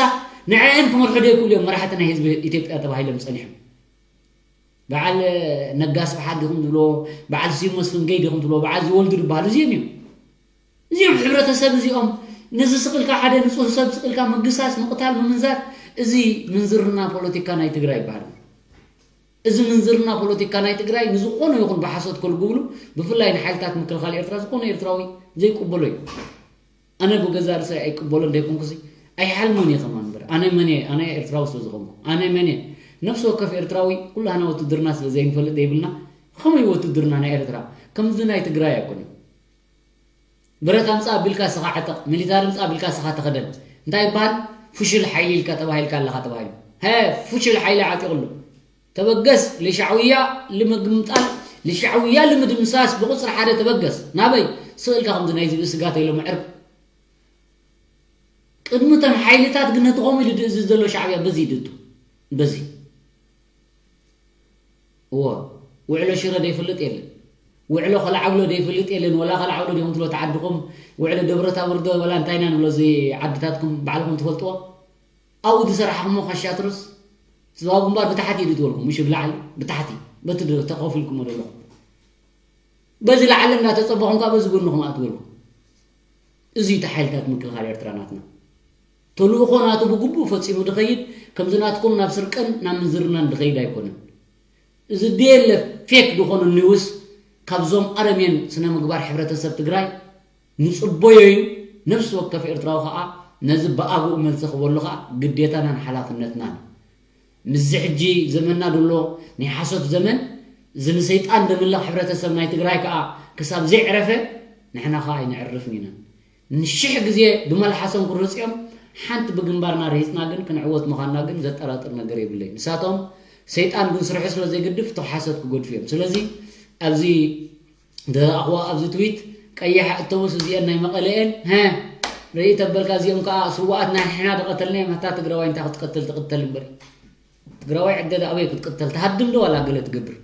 ንዐአን ክመርሑ ዘይክእሉ እዮም መራሕቲ ናይ ህዝቢ ኢትዮጵያ ተባሂሎም ፀኒሖም በዓል ነጋስ ብሓድ ዲኹም ትብሎ በዓል ስዩም መስፍን ገይ ዲኹም ትብሎ በዓል ዝወልዱ ዝበሃሉ እዚኦም እዮም እዚኦም ሕብረተሰብ እዚኦም ነዚ ስቕልካ ሓደ ንፁህ ሰብ ስቕልካ ምግሳስ ምቕታል ምምንዛር እዚ ምንዝርና ፖለቲካ ናይ ትግራይ ይበሃል እዚ ምንዝርና ፖለቲካ ናይ ትግራይ ንዝኾነ ይኹን ብሓሶት ከልጉብሉ ብፍላይ ንሓይልታት ምክልኻል ኤርትራ ዝኾነ ኤርትራዊ ዘይቅበሎ እዩ ኣነ ብገዛ ርእሰይ ኣይቅበሎን ዘይኮንኩሲ ኣይሓልሞን እየ ከማን እምበር ኣነ መን እየ ኣነ ኤርትራዊ ስለ ዝኾንኩ ኣነ መን እየ ነፍሲ ወከፍ ኤርትራዊ ኩላህና ውትድርና ስለ ዘይንፈልጥ ዘይብልና ከመይ ውትድርና ናይ ኤርትራ ከምዚ ናይ ትግራይ ኣይኮነን ብረት ኣምፃ ኣቢልካ ስኻ ዕጠቕ ሚሊታሪ ምፃ ኣቢልካ ስኻ ተኸደን እንታይ ይበሃል ፍሽል ሓይሊ ኢልካ ተባሂልካ ኣለኻ ተባሂሉ ሀ ፍሽል ሓይሊ ዓጢቑሉ ተበገስ ልሻዕውያ ልምግምጣል ልሻዕውያ ልምድምሳስ ብቁፅሪ ሓደ ተበገስ ናበይ ስእልካ ከምዚ ናይ ዝብኢ ስጋ ተይሎ ምዕርብ ቅድሚ እቶም ሓይልታት ግን ነቲ ከምኡ ኢሉ ድእዝዝ ዘሎ ሻዕብያ በዚ ድእቱ በዚ እዎ ውዕሎ ሽረ ዘይፈልጥ የለን ውዕሎ ከለዓብሎ ዘይፈልጥ የለን። ወላ ከለዓብሎ ዲኹም ትብሎ ተዓድኹም፣ ውዕሎ ደብረታቦር ዶ ወላ እንታይ ኢና ንብሎ፣ እዚ ዓድታትኩም ባዕልኹም ትፈልጥዎ። ኣብኡ ዝሰራሕኹሞ ካሻትሮስ ዝዋ ግንባር ብታሕቲ እዩ ዝትበልኩም፣ ምሽ ብላዕሊ ብታሕቲ በቲ ዶ ተኸፊልኩሞ ዘለኹም። በዚ ላዕሊ እናተጸበኹም ከዓ በዚ ጎንኹም ኣትበልኩም። እዚ እቲ ሓይልታት ምክልኻል ኤርትራ ናትና ተልእኾ ናቱ ብግቡእ ፈጺሙ ዝኸይድ፣ ከምዚ ናትኩም ናብ ስርቅን ናብ ምንዝርናን ዝኸይድ ኣይኮነን። እዚ ዲኤልኤፍ ፌክ ዝኾነ ኒውስ ካብዞም ኣረሜን ስነ ምግባር ሕብረተሰብ ትግራይ ንጽበዮ እዩ። ነፍሲ ወከፍ ኤርትራዊ ኸኣ ነዚ ብኣግኡ መልሲ ክበሉ ኸኣ ግዴታናን ሓላፍነትናን። ምስዚ ሕጂ ዘመንና ዘሎ ናይ ሓሶት ዘመን፣ እዚ ንሰይጣን ዘምልኽ ሕብረተሰብ ናይ ትግራይ ከኣ ክሳብ ዘይዕረፈ ንሕና ኸኣ ኣይነዕርፍን ኢና። ንሽሕ ግዜ ብመልሓሶም ክርጽዮም፣ ሓንቲ ብግንባርና ርሂጽና ግን ክንዕወት ምዃንና ግን ዘጠራጥር ነገር የብለይ። ንሳቶም ሰይጣን ግን ስርሑ ስለ ዘይገድፍ እቶ ሓሶት ክገድፉ እዮም። ስለዚ ኣብዚ ዝረኣኽዎ ኣብዚ ትዊት ቀያሕ ኣውቶቡስ እዚአን ናይ መቐለ እየን። ሀ ርኢ ተበልካ፣ እዚኦም ከዓ ስዋኣት ናይ ሕና ዝቐተልና እዮም። መታ ትግራዋይ እንታይ ክትቀትል ትቕተል እምበር፣ ትግራዋይ ዕደ ኣበይ ክትቅተል፣ ትሃድም ዶ ዋላ ገለ ትገብር?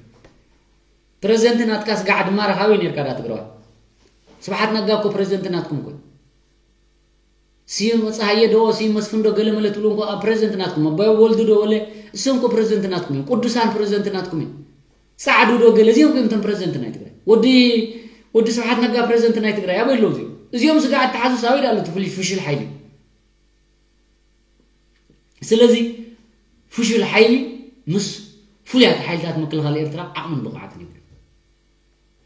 ፕረዚደንት ናትካ ስጋዕ ድማ ረኻቢ ነርካ ዳ ትግራዋይ? ስብሓት ነጋ እኮ ፕረዚደንት ናትኩም እኮ እዩ። ስዩም ፀሃየ ዶ ስዩም መስፍን ዶ ገለ መለ ትብሉ እንኳ ኣብ ፕረዚደንት ናትኩም፣ ኣባይ ወልዱ ዶ ወለ፣ እሶም እኮ ፕረዚደንት ናትኩም እዮም። ቅዱሳን ፕረዚደንት ናትኩም እዮም። ፃዕዱ ዶ ገለ፣ እዚኦም እዮም እቶም ፕረዚደንት ናይ ትግራይ። ወዲ ወዲ ስብሓት ነጋ ፕረዚደንት ናይ ትግራይ ኣበይ ኣለዉ እዚኦም? እዚኦም ስጋዕ ኣተሓዙ ሳዊድ ኣሎ እቲ ፍሉይ ፍሽል ሓይሊ። ስለዚ ፍሹል ሓይሊ ምስ ፍሉያት ሓይልታት ምክልኻል ኤርትራ ዓቕምን ብቕዓትን ይብሉ።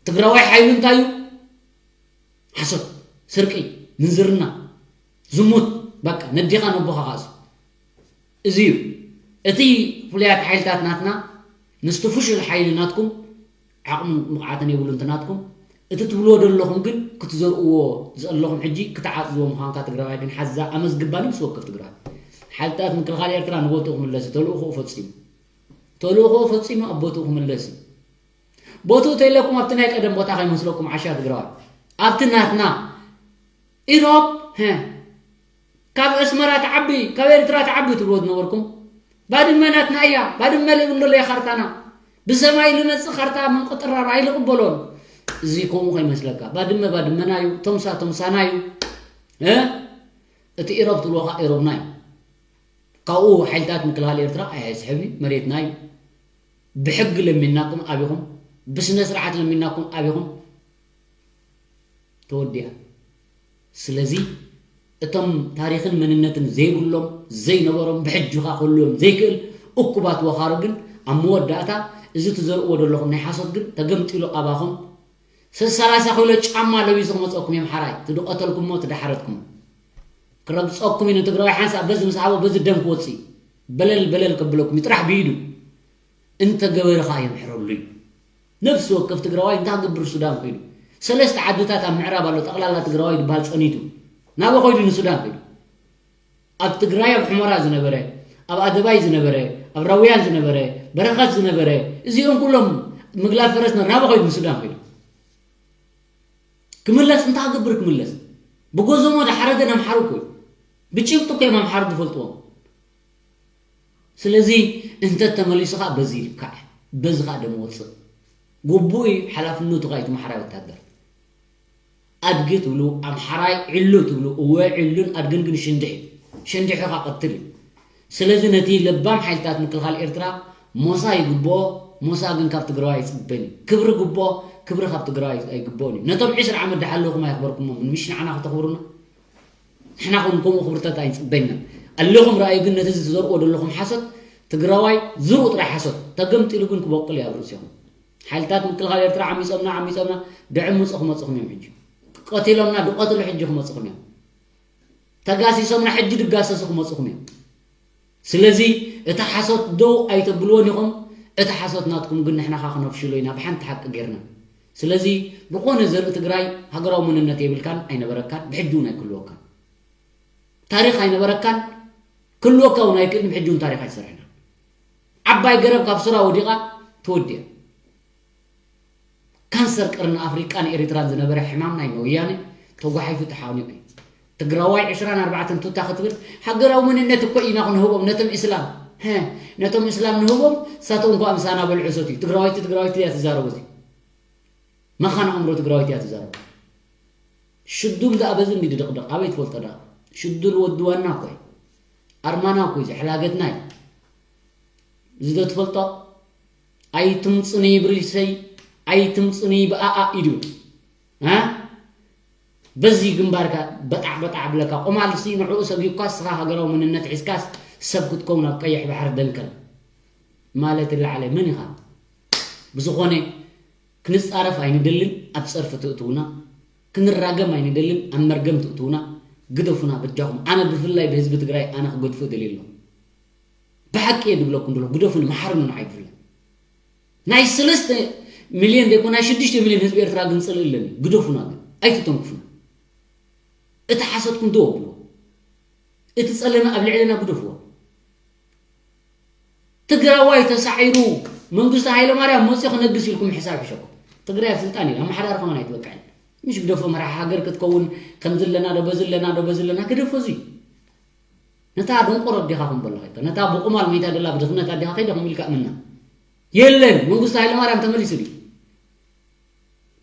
ትግራዋይ ሓይሉ እንታይ እዩ? ሓሶት፣ ስርቂ፣ ምንዝርና፣ ዝሙት፣ በቃ ነዲኻ ነቦኻ ካሱ። እዚ እዩ እቲ ፍሉያት ሓይልታት ናትና ምስቲ ፍሹል ሓይሊ ናትኩም ዓቕምን ብቕዓትን የብሉን እቲ ናትኩም። እቲ ትብልዎ ዘለኹም ግን ክትዘርእዎ ዘለኹም ሕጂ ክትዓጽዝዎ ምዃንካ ትግራዋይ ግን ሓዛ ኣመዝግባ ነብሲ ወከፍ ትግራዋይ። ሓይልታት ምክልኻል ኤርትራ ንቦትኡ ክምለስ እዩ፣ ተልእኾኡ ፈጺሙ። ተልእኾኡ ፈጺሙ ኣብ ቦትኡ ክምለስ እዩ። ቦትኡ ተይለኩም ኣብቲ ናይ ቀደም ቦታ ከይመስለኩም ዓሻ ትግራዋይ። ኣብቲ ናትና ኢሮብ፣ ሀ፣ ካብ ኣስመራ ትዓቢ፣ ካብ ኤርትራ ትዓቢ ትብልዎ ዝነበርኩም። ባድመ ናትና እያ፣ ባድመ ልብል ዘሎ እያ ካርታና። ብሰማይ ልመጽእ ካርታ ምንቅጥራር ኣይልቕበሎን። እዚ ከምኡ ከይመስለካ። ባድመ ባድመና እዩ፣ ቶምሳ ቶምሳና እዩ። እ? እቲ ኢሮብ ትብልዎ ኸዓ ኢሮብና እዩ። ካብኡ ሓይልታት ምክልኻል ኤርትራ ኣይስሕብን እዩ፣ መሬትና እዩ። ብሕጊ ለሚንናኩም ኣቢኹም፣ ብስነ ስርዓት ለሚንናኩም ኣቢኹም። ተወዲኣ። ስለዚ እቶም ታሪኽን መንነትን ዘይብሎም፣ ዘይነበሮም፣ ብሕጂ ኸኣ ክህልዎም ዘይክእል እኩባት ወኻሩ ግን ኣብ መወዳእታ እዚ ትዘርእዎ ዘለኹም ናይ ሓሶት ግን ተገምጢሉ ኣባኹም ሰላሳ ኪሎ ጫማ ለቢሱ ክመፀኩም እዮም ሓራይ። ትድቐተልኩሞ ትዳሓረትኩሞ ክረግፀኩም እዩ ንትግራዋይ ሓንሳእ በዚ ምስ ኣቦ በዚ ደም ክወፅእ እዩ። በለል በለል ከብለኩም እዩ ጥራሕ ብኢዱ። እንተገበረ ኸዓ የምሕረሉ እዩ። ነፍሲ ወከፍ ትግራዋይ እንታይ ክገብር ሱዳን ከይዱ? ሰለስተ ዓድታት ኣብ ምዕራብ ኣሎ፣ ጠቕላላ ትግራዋይ ዝበሃል ጸኒቱ። ናበ ከይዱ ንሱዳን ከይዱ? ኣብ ትግራይ ኣብ ሑመራ ዝነበረ፣ ኣብ ኣደባይ ዝነበረ፣ ኣብ ራውያን ዝነበረ፣ በረኸት ዝነበረ፣ እዚኦም ኩሎም ምግላብ ፈረስ ነበረ፣ ናበ ከይዱ ንሱዳን ከይዱ? ክምለስ እንታይ ክገብር ክምለስ? ብጎዞሞ ዳሓረገ ኣምሓሩ እኮ እዩ። ብጭብጢ እኮ እዮም ኣምሓሩ ዝፈልጥዎም። ስለዚ እንተ ተመሊሱ ኸዓ በዚ ይልካዕ፣ በዚ ኸዓ ደም ወፅእ። ግቡእ እዩ፣ ሓላፍነቱ ኸዓ እዩ እቲ ማሕራይ ወታደር። ኣድጊ ትብሉ፣ ኣምሓራይ ዕሉ ትብሉ፣ እወ ዕሉን ኣድግን ግን ሽንድሕ እዩ። ሽንድሕ እዩ ኸዓ ቀትል እዩ። ስለዚ ነቲ ለባም ሓይልታት ምክልኻል ኤርትራ ሞሳ ይግብኦ፣ ሞሳ ግን ካብ ትግራዋይ ኣይፅበን እዩ። ክብሪ ግብኦ፣ ክብሪ ካብ ትግራዋይ ኣይግብኦን እዩ። ነቶም ዕስራ ዓመት ድሓለኹም ኣየኽበርኩሞምን፣ ምሽ ንዓና ከተኽብሩና? ንሕና ኹን ከምኡ ክብርታት ኣይንፅበን ኢና። ኣለኹም ረኣዩ ግን ነቲ እዚ ትዘርእዎ ዘለኹም ሓሶት ትግራዋይ ዝርኡ ጥራይ ሓሶት ተገምጢሉ ግን ክበቁል እዩ ኣብ ርእሲኹም። ሓይልታት ምክልኻል ኤርትራ ዓሚፆምና፣ ዓሚፆምና፣ ድዕምፁ ክመፅኹም እዮም ሕጂ። ቀቲሎምና፣ ድቐትሉ ሕጂ ክመፅኹም እዮም። ተጋሲሶምና ሕጂ ድጋሰሱ ክመፅኹም እዮም። ስለዚ እቲ ሓሶት ደው ኣይተብልዎን ኢኹም። እቲ ሓሶት ናትኩም ግን ንሕና ኸዓ ክነፍሽሎ ኢና ብሓንቲ ሓቂ ጌርና። ስለዚ ዝኾነ ዘርኢ ትግራይ ሃገራዊ መንነት የብልካን፣ ኣይነበረካን፣ ብሕጂ እውን ኣይክልወካን። ታሪኽ ኣይነበረካን፣ ክልወካ እውን ኣይክእልን፣ ብሕጂ እውን ታሪኽ ኣይትሰርሕን። ዓባይ ገረብ ካብ ሱራ ወዲቓ ተወዲኣ። ካንሰር ቀርኒ ኣፍሪቃን ኤሪትራን ዝነበረ ሕማም ናይ ወያነ ተጓሒፉ ተሓኒቑ እዩ። ትግራዋይ ዕስራን ኣርባዕተን ቱታ ክትብል ሃገራዊ መንነት እኮ ኢና ክንህቦም ነቶም እስላም። ሀ፣ ነቶም እስላም ንህቦም፣ ንሳቶም እኳ ምሳና በልዑ ሰትዩ። ትግራወይቲ ትግራወይቲ እያ ትዛረቡ እዚ። መኻን ኣእምሮ ትግራዊት እያ ትዛረብ። ሽዱል ደኣ በዚ እንዲ ድቕድቕ ኣበይ ትፈልጦ ደኣ? ሽዱል ወዲ ዋና እኮ እዩ። ኣርማና እኮ እዩ፣ ዘሕላገትና እዩ። እዚ ዶ ትፈልጦ? ኣይትምፅኒ ብሪሰይ፣ ኣይትምፅኒ ብኣኣ እዩ ድብል። እ? በዚ ግንባርካ በጣዕ በጣዕ ብለካ። ቆማልሲ ንዕኡ ሰጊብካ፣ እስኻ ሃገራዊ መንነት ሒዝካስ ሰብ ክትከውን ኣብ ቀይሕ ባሕሪ ደንከል ማለት ይለዓለ። መን ኢኻ? ብዝኾነ ክንጻረፍ ኣይንደልን፣ ኣብ ጸርፊ ትእትውና። ክንራገም ኣይንደልን፣ ኣብ መርገም ትእትውና። ግደፉና በጃኹም። ኣነ ብፍላይ ብህዝቢ ትግራይ ኣነ ክገድፎ ደልየ ኣለኹ። ብሓቂ እየ ድብለኩም ደሎ፣ ግደፉኒ፣ መሓርኑ ንዓይ ብፍላይ። ናይ ሰለስተ ሚልዮን ደይኮ፣ ናይ ሽዱሽተ ሚልዮን ህዝቢ ኤርትራ ግን ጽልኢ ኣለኒ። ግደፉና ግን፣ ኣይትተንክፉና። እቲ ሓሶትኩም ደው ኣብልዎ። እቲ ጸለመ ኣብ ልዕለና ግደፍዎ። ትግራዋይ ተሳዒሩ መንግስቱ ሃይለማርያም መፅኡ ክነግስ ኢልኩም ሕሳብ ሕሸኩም። ትግራይ ኣብ ስልጣን ኢላ ኣመሓዳሪ ከማን ኣይትበቅዕን። ምሽ ግደፎ፣ መራሒ ሃገር ክትከውን ከምዚ ኣለና ዶ በዚ ኣለና ዶ በዚ ኣለና፣ ግደፎ። እዚ ነታ ደንቆሮ ኣዴኻ ክንበላ ኸይታ፣ ነታ ብቁማል መይታ ደላ ብድኽነት ኣዴኻ ከይደ ከም ኢልካ እምና። የለን፣ መንግስቱ ሃይለማርያም ተመሊሱ ድዩ?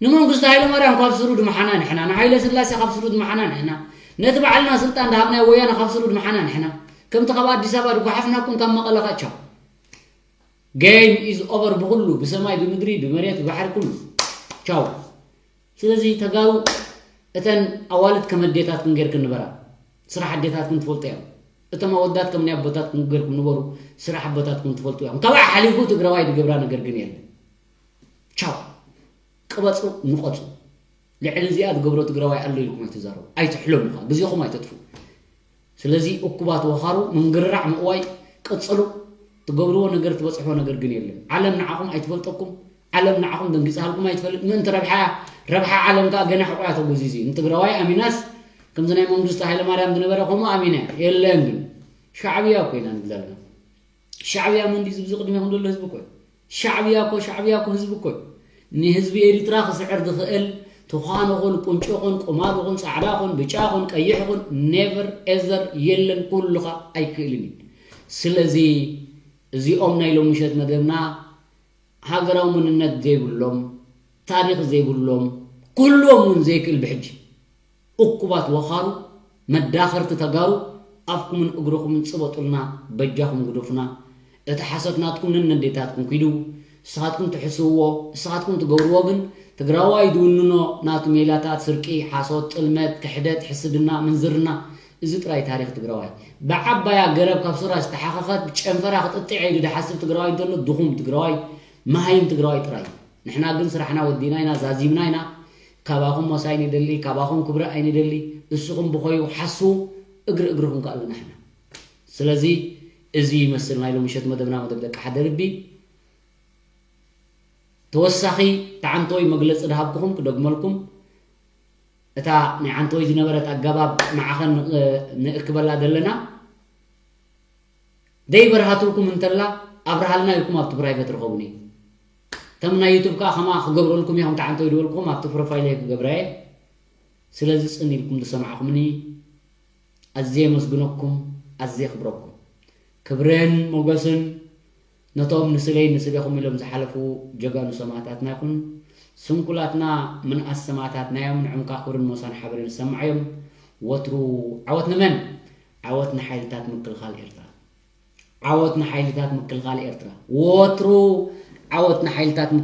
ንመንግስቱ ሃይለማርያም ካብ ስሩ ድመሓና ንሕና፣ ንሃይለ ስላሴ ካብ ስሩ ድመሓና ንሕና፣ ነቲ ባዕልና ስልጣን ድሃብናዮ ወያነ ካብ ስሩ ድመሓና ንሕና። ከምቲ ካብ ኣዲስ ኣበባ ድጓሓፍናኩም ካብ መቐለ ኸ ቻው። Game is over ብኹሉ፣ ብሰማይ፣ ብምድሪ፣ ብመሬት፣ ብባሕሪ፣ ኩሉ። ቻው። ስለዚ ተጋሩ፣ እተን ኣዋልድ ከም ኣዴታትክን ጌርክን ንበራ። ስራሕ ኣዴታትክን ትፈልጡ እዮም። እቶም ኣወዳት ከም ናይ ኣቦታትኩም ጌርኩም ንበሩ። ስራሕ ኣቦታትኩም ትፈልጡ እዮም። ካብኣ ሓሊፉ ትግራዋይ ዝገብራ ነገር ግን የለን። ቻው። ቅበጹ፣ ንቐጹ። ልዕሊ እዚኣ ዝገብሮ ትግራዋይ ኣሎ ኢልኩም ኣይትዛረቡ። ኣይትሕለሙ ኸዓ፣ ግዜኹም ኣይተጥፉ። ስለዚ እኩባት ወኻሩ ምንግርራዕ ምእዋይ ቀጽሉ። ትገብርዎ ነገር፣ ትበጽሕዎ ነገር ግን የለን። ዓለም ንዓኹም ኣይትፈልጠኩም። ዓለም ንዓኹም ደንጊጻልኩም ኣይትፈልጥ። ምእንቲ ረብሓ፣ ረብሓ ዓለም ከኣ ገና ሕቆያ ተጎዚዙ እዩ። ንትግራዋይ ኣሚናስ ከምዚ ናይ መንግስቱ ሃይለማርያም ዝነበረ ከምኡ ኣሚና እያ። የለን ግን ሻዕብያ እኮ ኢና ንብል ዘለና። ሻዕብያ መን ድዩ ዝብዚ ቅድሜኹም ዘሎ ህዝቢ እኮ እዩ። ሻዕብያ እኮ፣ ሻዕብያ እኮ ህዝቢ እኮ እዩ። ንህዝቢ ኤሪትራ ክስዕር ዝኽእል ትዃን ኹን፣ ቁንጮ ኹን፣ ቆማል ኹን፣ ጻዕዳ ኹን፣ ብጫ ኹን፣ ቀይሕ ኹን፣ never ever የለን፣ ክህሉኻ ኣይክእልን እዩ። ስለዚ እዚኦም ናይ ሎምሸት መደብና ሃገራዊ መንነት ዘይብሎም፣ ታሪኽ ዘይብሎም፣ ክህልዎም እውን ዘይክእል ብሕጂ። እኩባት ወኻሩ፣ መዳኸርቲ ተጋሩ፣ ኣፍኩምን እግርኹምን ጽበጡልና፣ በጃኹም ግደፉና። እቲ ሓሶት ናትኩም ነነዴታትኩም ኪዱ፣ ንስኻትኩም ትሕስውዎ፣ ንስኻትኩም ትገብርዎ ግን ትግራዋይ ዝውንኖ ናቱ ሜላታት፣ ስርቂ፣ ሓሶት፣ ጥልመት፣ ክሕደት፣ ሕስድና፣ ምንዝርና፣ እዚ ጥራይ ታሪኽ ትግራዋይ። ብዓባያ ገረብ ካብ ሱራ ዝተሓኸኸት ብጨንፈራ ክጥጥዕ ኢሉ ዝሓስብ ትግራዋይ እንተሎ ድኹም ትግራዋይ፣ መሃይም ትግራዋይ ጥራይ እዩ። ንሕና ግን ስራሕና ወዲና ኢና፣ ዛዚምና ኢና። ካባኹም ሞሳ ኣይንደሊ፣ ካባኹም ክብሪ ኣይንደሊ። እስኹም ብኾዩ ሓስዉ፣ እግሪ እግርኹም ከኣ ኣለና ሕና። ስለዚ እዚ ይመስል ናይ ሎምሸት መደብና፣ መደብ ደቂ ሓደ ልቢ። ተወሳኺ ተዓንቶይ መግለጺ ድሃብኩኹም ክደግመልኩም። እታ ናይ ዓንቶይ ዝነበረት ኣገባብ ንዓኸን ንእክበላ ዘለና። ደይ በርሃትልኩም እንተላ ኣብርሃልና ኢልኩም ኣብቲ ፕራይቨት ርኸቡኒ። ከም ናይ ዩቱብ ከኣ ከማ ክገብረልኩም እዮም፣ ተዓንቶ ይድበልኩም ኣብቲ ፕሮፋይለይ ክገብረየ። ስለዚ ጽን ኢልኩም ዝሰማዕኹምኒ ኣዝየ የመስግነኩም፣ ኣዝየ የኽብረኩም። ክብርን ሞገስን ነቶም ንስለይ ንስሌኹም ኢሎም ዝሓለፉ ጀጋኑ ሰማእታትና ይኹን። ስንኩላትና ምንኣስ ሰማእታትና እዮም። ንዕምካ ክብርን ሞሳን ሓበርን ይሰማዓዮም። ወትሩ ዓወት ንመን? ዓወት ንሓይልታት ምክልኻል ኤርትራ። ዓወት ንሓይልታት ምክልኻል ኤርትራ። ወትሩ ዓወት ንሓይልታት